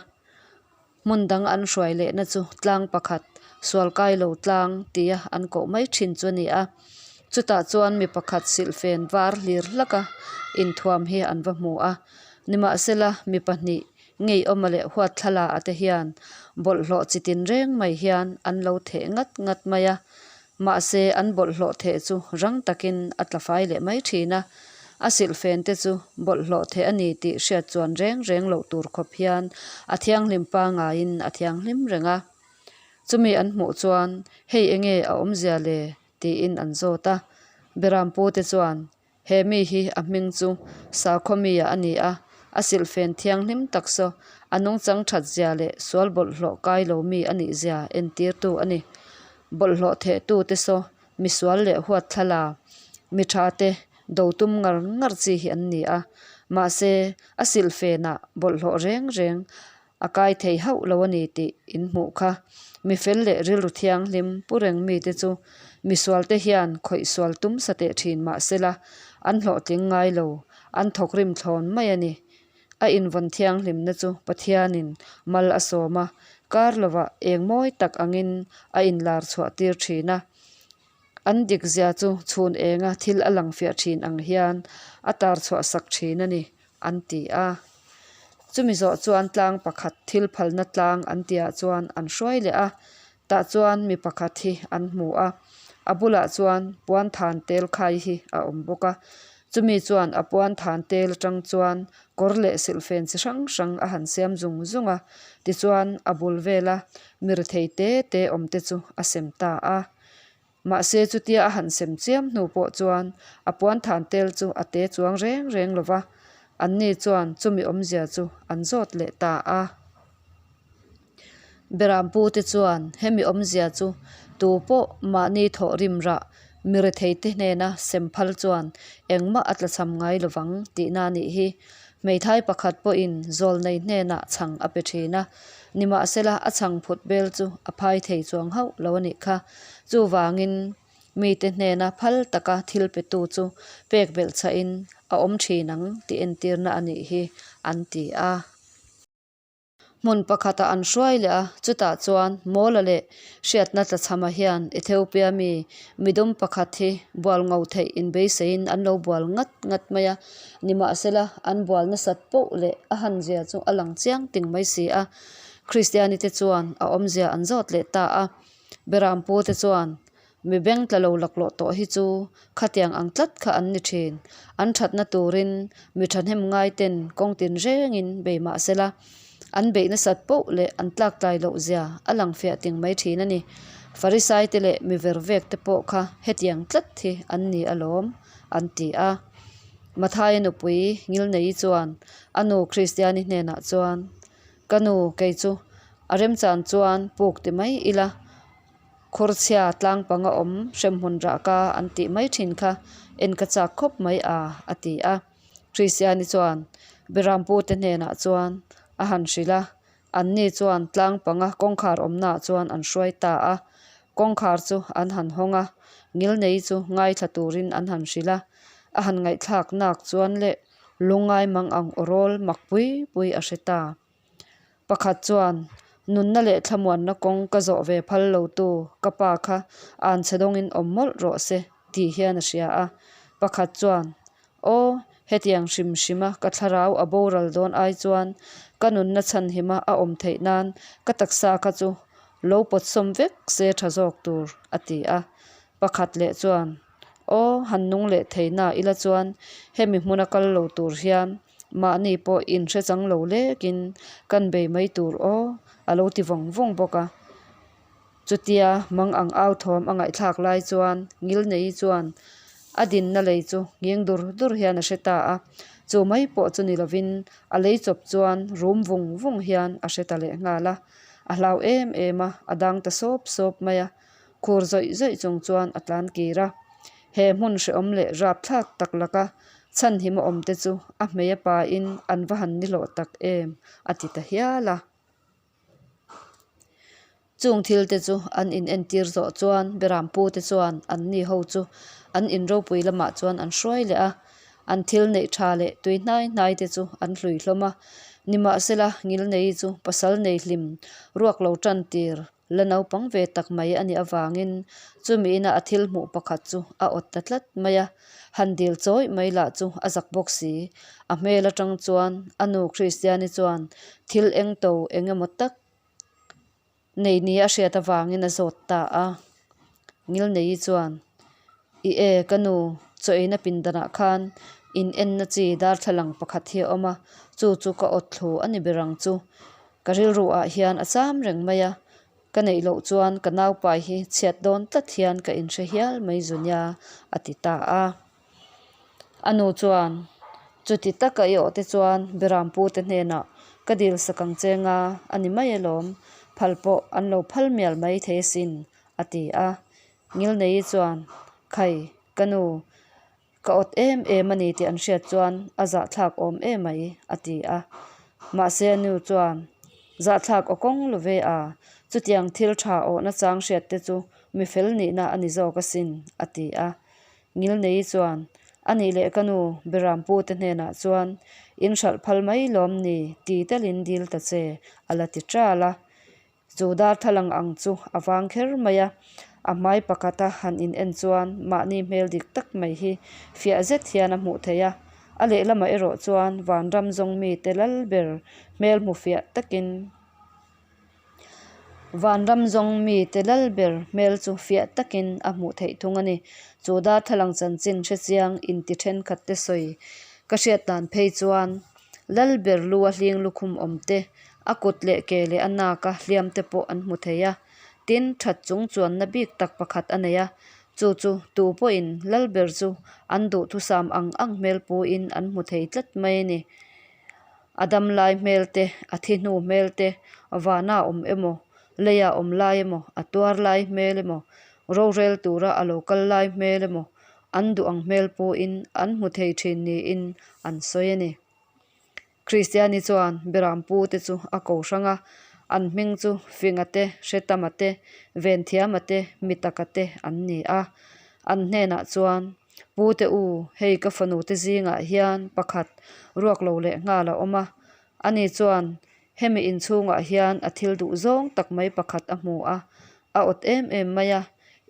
Hmun dang an hruai lehna chu tlang pakhat, sual kai lo tlang tia an koh mai thin chu a ni a. Chutah chuan mi pakhat silhfen var hlir hlaka inthuam hi an va hmu a. Nimahsela, mi pahnih ngeiawma leh huatthlala a te hian bawlhhlawh chi tin reng mai hian an lo theh ngat ngat mai a. Mahse, an bawlhhlawh theh chu rang takin a tla fai leh mai thin a, a silhfen te chu bawlhhlawh theh a ni tih hriat chuan reng reng loh tur khawp hian a thianghlim pangaiin a thianghlim reng a. Chumi an hmuh chuan, Hei enge a awmzia le? tiin an zawt a. Berampu te chuan, He mi hi a hming chu Sakhawmia a ni a, a silhfen thianghlim tak saw a nungchang that zia leh sual bawlhhlawh kai lo mi a nih zia entirtu a ni. Bawlhhlawh thehtu te saw mi sual leh huat thlala mi tha te do tum ngar ngar chi hi an ni a, mahse a silhfenah bawlhhlawh reng reng A kai thei hauh lo a ni tih in hmuh kha. Mi fel leh rilru thianghlim pu reng mite chu misualte hian khawih sual tum sa teh thin mah sela, an hlawhtling ngai lo, an thawkrim thlawn mai a ni. A invawn thianghlimna chu Pathianin mal a sawm a, kar lovah eng mawi tak angin a inlar chhuah tir thin a. An dikzia chu chhun enga thil a lang fiah thin ang hian a tar chhuah sak thin a ni. an ti a. Chumi zawh chuan tlang pakhat thil phalna tlang an tihah chuan an hruai leh a, tah chuan mi pakhat hi an hmu a, a bulah chuan puan than tel khai hi a awm bawk a, chumi chuan a puan than tel atang chuan kawr leh silhfen chi hrang hrang a han siam zung zung a, tichuan a bul vela mi rethei te te awm te chu a sem ta a. Mahse chutia a han sem chiam hnu pawh chuan a puan than tel chu a te chuang reng reng lo va, anni chuan chumi awmzia chu an zawt leh ta a. Berampu te chuan hemi awmzia chu tu pawh mahni thawh rim rah mi rethei te hnena sem phal chuan engmah a tlachham ngai lo vang tihna a nih hi. Hmeithai pakhat pawhin zawlnei hnenah chhang a pe thin a, nimahsela a chhang phut bel chu a phai thei chuang hauh lo a nih kha. Chuvangin mite hnena phal taka thil petu chu pek belh chhahin a awm thin ang tih entirna a nih hi an ti a. Hmun pakhatah an hruai leh a, chutah chuan Mawla leh hriatna tlachhama hian Ethiopia mi midum pakhat hi bual ngo theih inbeiseiin an lo bual ngat ngat mai a, nimahsela an bual nasat poh leh a hanzia chu a lang chiang ting mai si a. Kristianite chuan a awmzia an zawt leh ta a, Berampute chuan Mi beng tla lo laklawh tawh hi chu khatiang ang tlat kha an ni thin. An thatna turin mi thahnem ngai ten kawng tin rengin bei mah sela, an beih nasat poh leh an tlak tlai loh zia a lang fiah ting mai thin a ni. Farisai te leh mi ver vek te pawh kha hetiang tlat hi an ni alawm, an ti a. Mathaia nupui Ngilneii chuan a nu Kristiani hnenah chuan, Ka nu, kei chu a remchan chuan puk ti mai ila, Khurchhia tlang panga awm hremhmun rahka an tih mai thin kha en ka chak khawp mai a, a ti a. Kristiani chuan Berampute hnenah chuan a han hrilh a, anni chuan tlang panga kawngkhar awmnaah chuan an hruai ta a. Kawngkhar chu an han hawng a, ngilnei chu ngaithla turin an han hrilh a, a han ngaihthlak nak chuan leh lungngai mang ang awrawl mak pui pui a hre ta. Pakhat chuan, Nunna leh thlamuanna kawng ka zawh ve phal lo tu ka pa kha an chhe dawngin awm mawlh rawh se tih hian a hria a. Pakhat chuan, Aw, hetiang hrim hrima ka thlarau a boral dawn ai chuan ka nunna chhanhima a awm theih nan ka taksa kha chu lo pawtsawm vek se tha zawk tur, a ti a. Pakhat leh chuan, Aw, han nung leh thei na ila chuan hemi hmuna kal lo tur hian Mahni pawh inhre chang lo lekin kan bei mai tur aw, a lo ti vawng vawng bawk a. Chutia mang ang au thawm a ngaihthlak lai chuan Ngilneii chuan a dinna lei chu nghing dur dur hian a hre ta a. Chu mai pawh chu ni lovin a lei chawp chuan rum vung vung hian a hre ta leh nghal a. A hlau em em a, a dang ta sawp sawp mai a. Khur zawih zawih chung chuan a tlan kir a. He hmun hrehawm leh rapthlak tak laka chhanhim a awm te chu a hmei a pain an va han ni hlawh tak em a ti ta hial a. Chung thil te chu an in entir zawh chuan Berampu te chuan an ni ho chu an in ropui lamah chuan an hruai leh a, an thil neih tha leh tui hnai hnai te chu an hlui hlawm a. Nimahsela Ngilnei chu pasal nei hlim ruak lo tan tir la naupang ve tak mai a nih avangin chumi ina a thil hmuh pakhat chu a awt ta tlat mai a, han dil chawih mai lah chu a zak bawk si. A hmel atang chuan a nu Kristiani chuan thil eng to eng emaw tak nei nia a hriat avangin a zawt ta a. Ngilneii chuan, I e, ka nu, chaw eina pindanah khan in enna chi darthlalang pakhat hi a awm a, chu chu ka awt thlu a ni ber ang chu. Ka rilru ah hian a cham reng mai a, ka neih loh chuan ka naupai hi chhiat dawn tlat hian ka inhre hial mai zu nia, a ti ta a. A nu chuan, Chuti taka i awh te chuan Berampu te hnenah ka dil sak ang che nga a ni mai alawm, phal pawh an lo phal mial mai thei asin, a ti a. Ngilneii chuan, Khai, ka nu, Ka awt em em a ni tih an hriat chuan a zahthlak awm em mai, a ti a. Mahse a nu chuan, Zahthlak aw kawng lo ve a, chutiang thil tha awhna chang hriat te chu mi fel nihna a ni zawk asin, a ti a. Ngilneii chuan, A nih leh ka nu, Berampu te hnenah chuan in hralh phal mai lawm ni ti telin dil ta che, a la ti ṭal a. Chu darthlalang ang chu a vang kher mai a, a hmai pakhata han in en chuan mahni hmel dik tak mai hi fiah zet hian a hmuh theih a, a lehlamah erawh chuan vanram zawng mite lal ber hmel hmu fiah takin vanram zawng mite lal ber hmel chu fiah takin a hmuh theih thung a ni. Chu darthlalang chanchin hrechiang inti thenkhat te sawi ka hriat dan phei chuan lal ber lu a hling lukhum awm te A kut leh ke leh a nak a hliam te pawh an hmu thei a, tin that chung chuanna bik tak pakhat a nei a, chu chu tu pawhin lal ber chu an duhthusam ang ang hmel puin an hmu thei tlat mai a ni. A dam lai hmel te, a thi hnu hmel te, vana awm emaw, leia awm lai emaw, a tuar lai hmel emaw, rorel tura a lo kal lai hmel emaw, an duh ang hmel puin an hmu thei thin niin an sawi a ni. Kristiani chuan Berampu te chu a ko hrang a, an hming chu Finga te, Hretama te, Venthiama te, Mitaka te an ni a. An hnenah chuan, Pu te u, hei ka fanu te zingah hian pakhat ruak lo leh nghal a awm a. Ani chuan hemi inchhungah hian a thil duh zawng tak mai pakhat a hmu a, a awt em em mai a.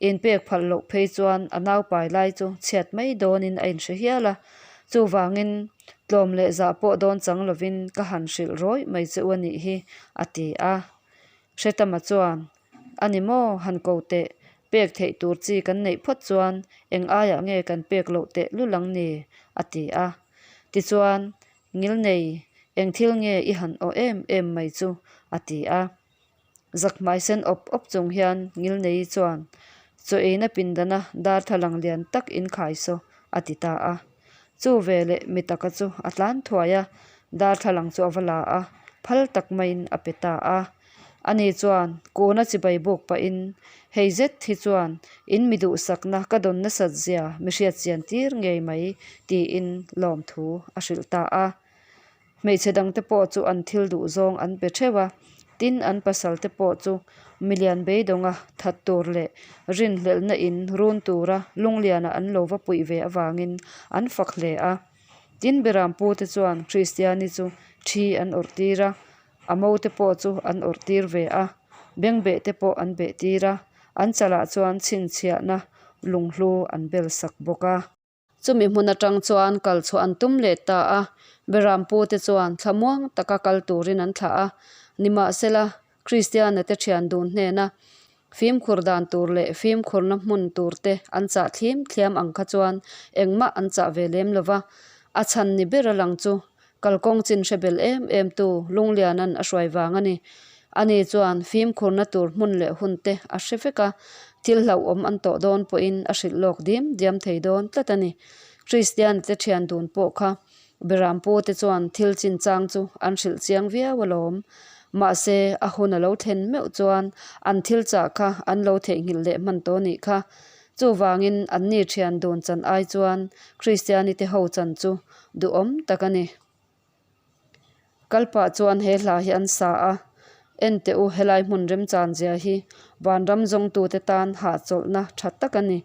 Inpek phalh loh phei chuan a naupai lai chu chhiat mai dawnin a inhre hial a. Chuvangin tlawm leh zah pawh dawn chang lovin ka han hrilh rawih mai che u a nih hi, a ti a. Hretama chuan, A ni maw, han ko teh, pek theih tur chi kan neih phawt chuan eng aiah nge kan pek loh teh lul ang ni? a ti a. Tichuan, Ngilnei, eng thil nge i han awh em em mai chu? a ti a. Zakhmai sen awp awp chung hian Ngilneii chuan, Chaw eina pindana darthlalang lian tak in khai saw, a ti ta a. Chu veleh mi taka chu a tlan thuai a, darthlalang chu a va la a, phal tak maiin a pe ta a. Ani chuan kuna chibai buk pahin, Hei zet hi chuan in mi duhsakna ka dawn nasat zia mi hriatchian tir ngei mai, tiin lawmthu a hrilh ta a. Hmeichhe dangte pawh chu an thil duh zawng an pe theuh a, tin an pasal te pawh chu milian beidawnga that tur leh rinhlelhna in run tura lungliana an lo va puih ve avangin an fak hle a. Tin Berampu te chuan Kristiani chu thi an awrh tir a, a mo te pawh chu an awrh tir ve a, bengbeh te pawh an beh tir a, an chalah chuan chhinchhiahna lunghlu an bel sak bawk a. Chumi hmun atang chuan kal chhuah an tum leh ta a, Berampu te chuan thlamuang taka kal turin an thlah a. Nimahsela, Kristiana te thian dun hnena fimkhur dan tur leh fimkhurna hmun tur te an chah thlim thliam ang kha chuan engmah an chah ve lem lo va. A chhan ni ber a lang chu Kalkawng chin hre bel em em tu Lungliana'n a hruai vang a ni. Ani chuan fimkhurna tur hmun leh hun te a hre vek a, thil hlauhawm an tawh dawn pawhin a hrilh lawk diam diam thei dawn tlat a ni. Kristian te thian dun pawh kha. Berampu te chuan thil chinchang chu an hrilh chiang viau alawm. Mahse, a hun a lo thlen meuh chuan an thil chah kha an lo theihnghilh leh hman tawh nih kha. Chuvangin anni thian dun chan ai chuan Kristiani te ho chan chu duhawm tak a ni. Kalpah chuan he hla hi an sa a, En teh u, helai hmun remchan zia hi vanram zawngtute tan hahchawlhna tha tak a ni.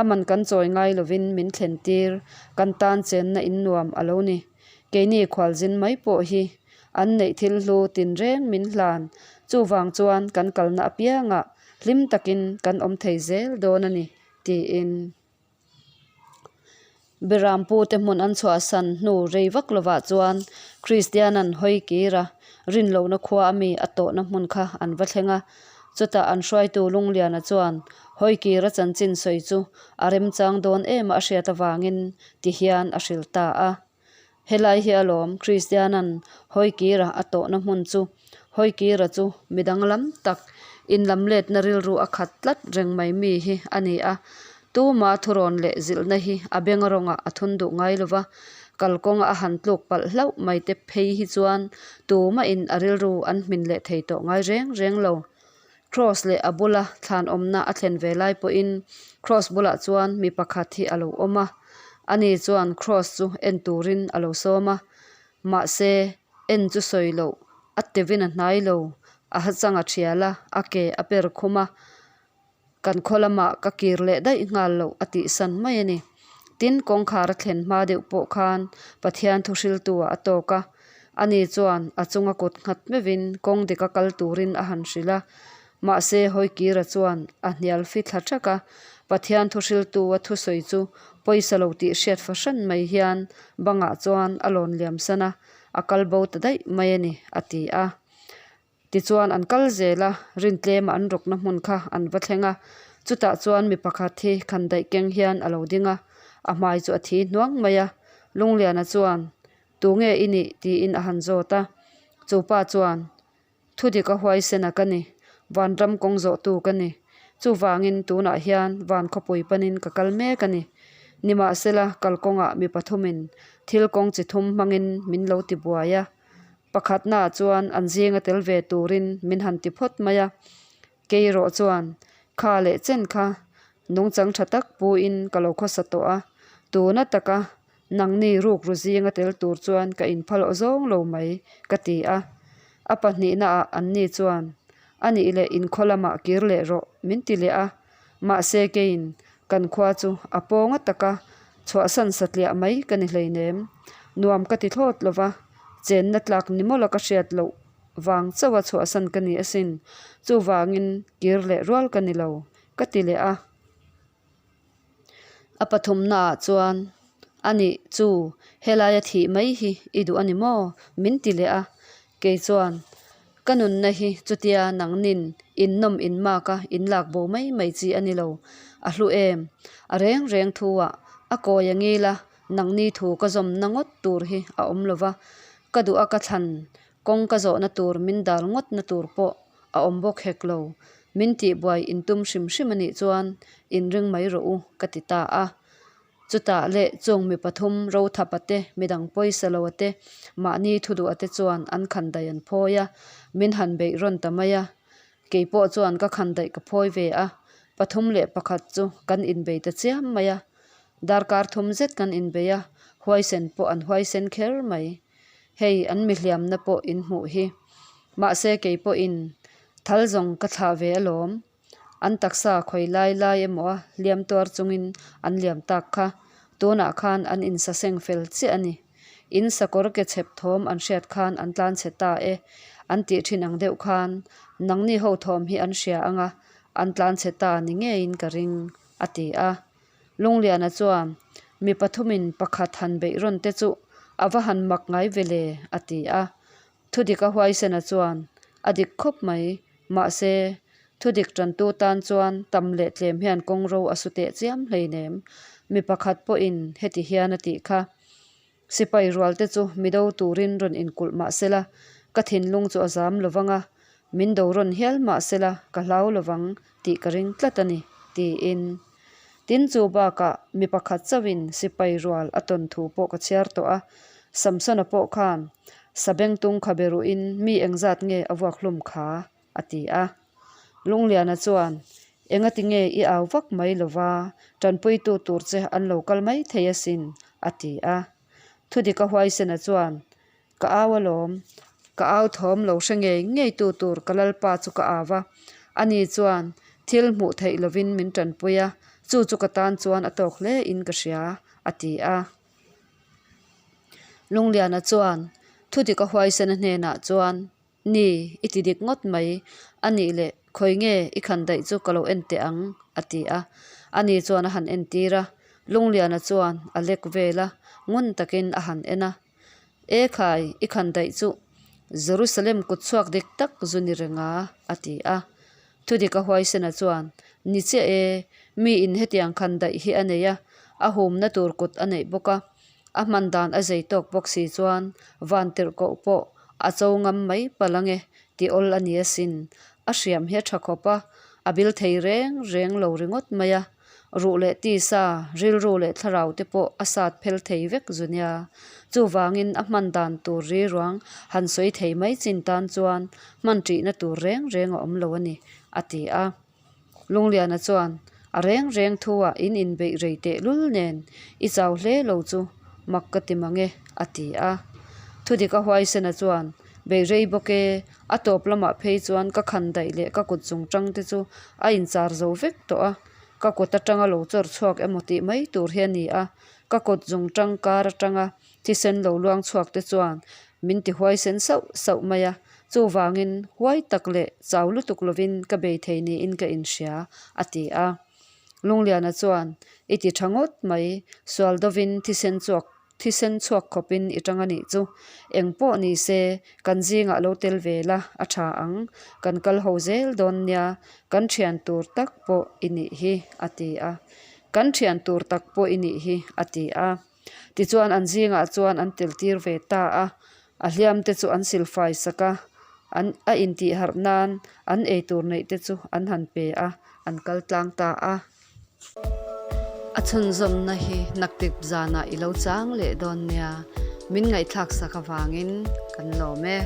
A man kan chawi ngai lovin min thlen tir, kan tan chenna in nuam a lo ni. Keini khualzin mai pawh hi an neih thil hlu tinreng min hlan, chuvang chuan kan kalna apiangah hlim takin kan awm thei zel dawn a ni, tiin. Berampute hmun an chhuahsan hnu rei vak lovah chuan Kristian an hawi kir a, rinlohna khua a mi a tawhna hmun kha an va thleng a. Chutah an hruaitu Lungliana chuan hawi kir a chanchin sawi chu a remchang dawn em a hriat avangin ti hian a hrilh ta a. Helai hi alawm Kristianan Hawikira a tawhna hmun chu. Hawikira chu mi danglam tak, inlamletna rilru a khat tlat reng mai mi hi a ni a. Tuma thurawn leh zilhna hi a beng rawngah a thun duh ngai lo va, kalkawnga a han tluk palh hlauh mai te phei hi chuan tumahin a rilru an hmin leh thei tawh ngai reng reng lo. Cross leh a bula thlan awmna a thlen ve lai pawhin Cross bulah chuan mi pakhat hi a lo awm a, ani chuan Cross chu en turin a lo sawm a, mahse en chu sawi loh a tevin a hnai lo, a hachang a thial a, a ke a per khum a, kan khaw lamah ka kir leh daih nghal loh a tihsan mai a ni. Tin, kawngkhar a thlen hma deuh pawh khan Pathian thu hriltu-ah a tawk a, Ani chuan a chunga kut nghat meuhin kawng dika kal turin a han hrilh a. Mahse, Hawikira chuan a hnial fi thla thak a, Pathian thuhriltu a thusawi chu pawisa lo tih hriat fahran mai hian bangah chuan a lawn liam san a, a kal bo ta daih mai a ni, a ti a. Tichuan an kal zel a, rintlema an rawkna hmun kha an va thleng a. Chutah chuan mi pakhat hi khandaih keng hian a lo ding a, a hmai chu a thi hnuang mai a. Lungliana chuan, Tunge i nih? tiin a han zawt a. Chu pa chuan, Thudik a huaisen a ka ni, vanram kawng zawhtu ka ni. Chuvangin tunah hian van khawpui panin ka kal mek a ni. Nimahsela kalkawngah mi pathumin thil kawng chi thum hmangin min lo tibuai a. Pakhatnaah chuan an zinga tel ve turin min han ti phawt mai a, kei erawh chuan kha leh chen kha nungchang tha tak puin ka lo khawsa tawh a, tuna taka nangni rukru zinga tel tur chuan ka inphal aw zawng lo mai ka ti a. A pahnihnaah anni chuan a nih leh inkhaw lamah kir leh rawh min ti leh a, mahse keiin kan khua chu a pawnga taka chhuahsan satliah mai ka ni hleinem. Nuam ka ti thlawt lo va, chenna tlak ni mawla ka hriat loh vang chauha chhuahsan ka ni asin, chuvangin kir leh rual ka ni lo, ka ti leh a. A pathumnaah chuan, A nih chu, helaia thih mai hi i duh a ni maw? min ti leh a. Kei chuan, Ka nunna hi chutia nangnin innawm inmak a inlak bo mai mai chi a ni lo. A hlu em? A reng reng thu-ah a kawi a ngil a, nangni thu ka zawmna ngawt tur hi a awm lo va. Ka duh a ka thlan kawng ka zawhna tur min dal ngawtna tur pawh a awm bawk hek lo. Min tihbuai intum hrim hrim a nih chuan inring mai rawh u, ka ti ta a. Chutah leh chung mi pathum Rothapa te, midang pawisa loa te, mahni thuduha te chuan an khandaih an phawi a, min han beih rawn ta mai a. Kei pawh chuan ka khandaih ka phawi ve a, pathum leh pakhat chu kan inbei ta chiam mai a. Darkar thum zet kan inbei a, huaisen pawh an huaisen kher mai. Hei an mihliamna pawh in hmuh hi. Mahse kei pawhin thal zawng ka thlah ve alawm. An taksa khawi lai lai emaw a hliam tuar chungin an liam tak kha. Tunah khan an insaseng fel chiah a ni. In sakawr ke chhep thawm an hriat khan an tlan chhe ta e an tih thin ang deuh khan nangni ho thawm hi an hria ang a, an tlan chhe ta ni ngeiin ka ring, a ti a. Lungliana chuan, Mi pathumin pakhat han beih rawn te chu a va han mak ngai ve le, a ti a. Thudik a huaisena chuan a dik khawp mai. Mahse, thudik tantu tan chuan tam leh tlem hian kawngro a su teh chiam hleinem. Mi pakhat pawhin heti hian a tih kha. Sipai rualte chu mi do turin rawn inkulh mah sela, ka thinlung chu a zam lo vang a, min do rawn hial mah sela ka hlau lo vang tih ka ring tlat a ni, tiin. Tin chu bakah mi pakhat chauhin sipai rual a tawn thu pawh ka chhiar tawh a. Samsona pawh khan Sabengtung kha be ruhin mi engzat nge a vuak hlum kha? a ti a. Lungliana chuan, Engati nge i au vak mai lova, tanpuitu tur che an lo kal mai thei asin, a ti a. Thudika Huaisena chuan, Ka au alawm, ka au thawm lo hre ngei ngei tu tur ka lalpa chu ka au a, ani chuan thil hmuh theih lovin min tanpui a, chu chu ka tan chuan a tawk hle in ka hria, a ti a. Lungliana chuan Thudika Huaisena hnenah chuan, Ni, i ti dik ngawt mai. A nih leh, khawi nge i khan daih chu ka lo en teh ang, a ti a. Ani chuan a han entir a. Lungliana chuan a lek vel a, ngun takin a han en a. E khai, i khan daih chu Jerusalem kut chhuak dik tak zu ni reng a, a ti a. Thudika Huaisena chuan, Ni chiah e, mi in hetiang khan daih hi a nei a, a humna tur kut a neih bawk a. A hman dan a zei tawk bawk si chuan van tirh koh pawh a cho ngam mai palh ange tih awl a ni asin. A hriam hi a tha khawp a, a bil thei reng reng lo ringawt mai a. Ruh leh tisa, rilru leh thlarau te pawh a sat phel thei vek zu nia. Chuvangin a hman dan tur ri ruang han sawi thei mai chin tan chuan hman ṭihna tur reng reng a awm lo a ni, a ti a. Lungliana chuan, A reng reng thu-ah in inbeih rei teh lul nen, i chau hle lo chu mak ka ti mang e, a ti a. Thudika Huaisena chuan, Beih rei bawk e, a tawp lamah phei chuan ka khan daih leh ka kut chung tang te chu a inchar zo vek tawh a, ka kut atanga lo chawr chhuak emaw tih mai tur hi a ni a, ka kut zung tang kar atanga Thisen lo luang chhuak te chuan min ti huaisen sauh sauh mai a, chuvangin huai tak leh chau lutuk lovin ka bei thei niin ka inhria, a ti a. Lungliana chuan, I ti tha ngawt mai, sual dovin thisen chhuak thisen chhuak khawpin i tang a nih chu. Eng pawh ni se, kan zingah lo tel ve la, a tha ang. Kan kal ho zel dawn nia, kan thian tur tak pawh i nih hi, a ti a. Kan thian tur tak pawh i nih hi, a ti a. Tichuan an zingah chuan an tel tir ve ta a, a hliam te chu an silfai sak a, an a intih harh nan an eitur neih te chu an han pe a, an kal tlang ta a. A chhunzawmna hi naktip zanah i lo chang leh dawn nia, min ngaihthlak sak avangin kan lawm e.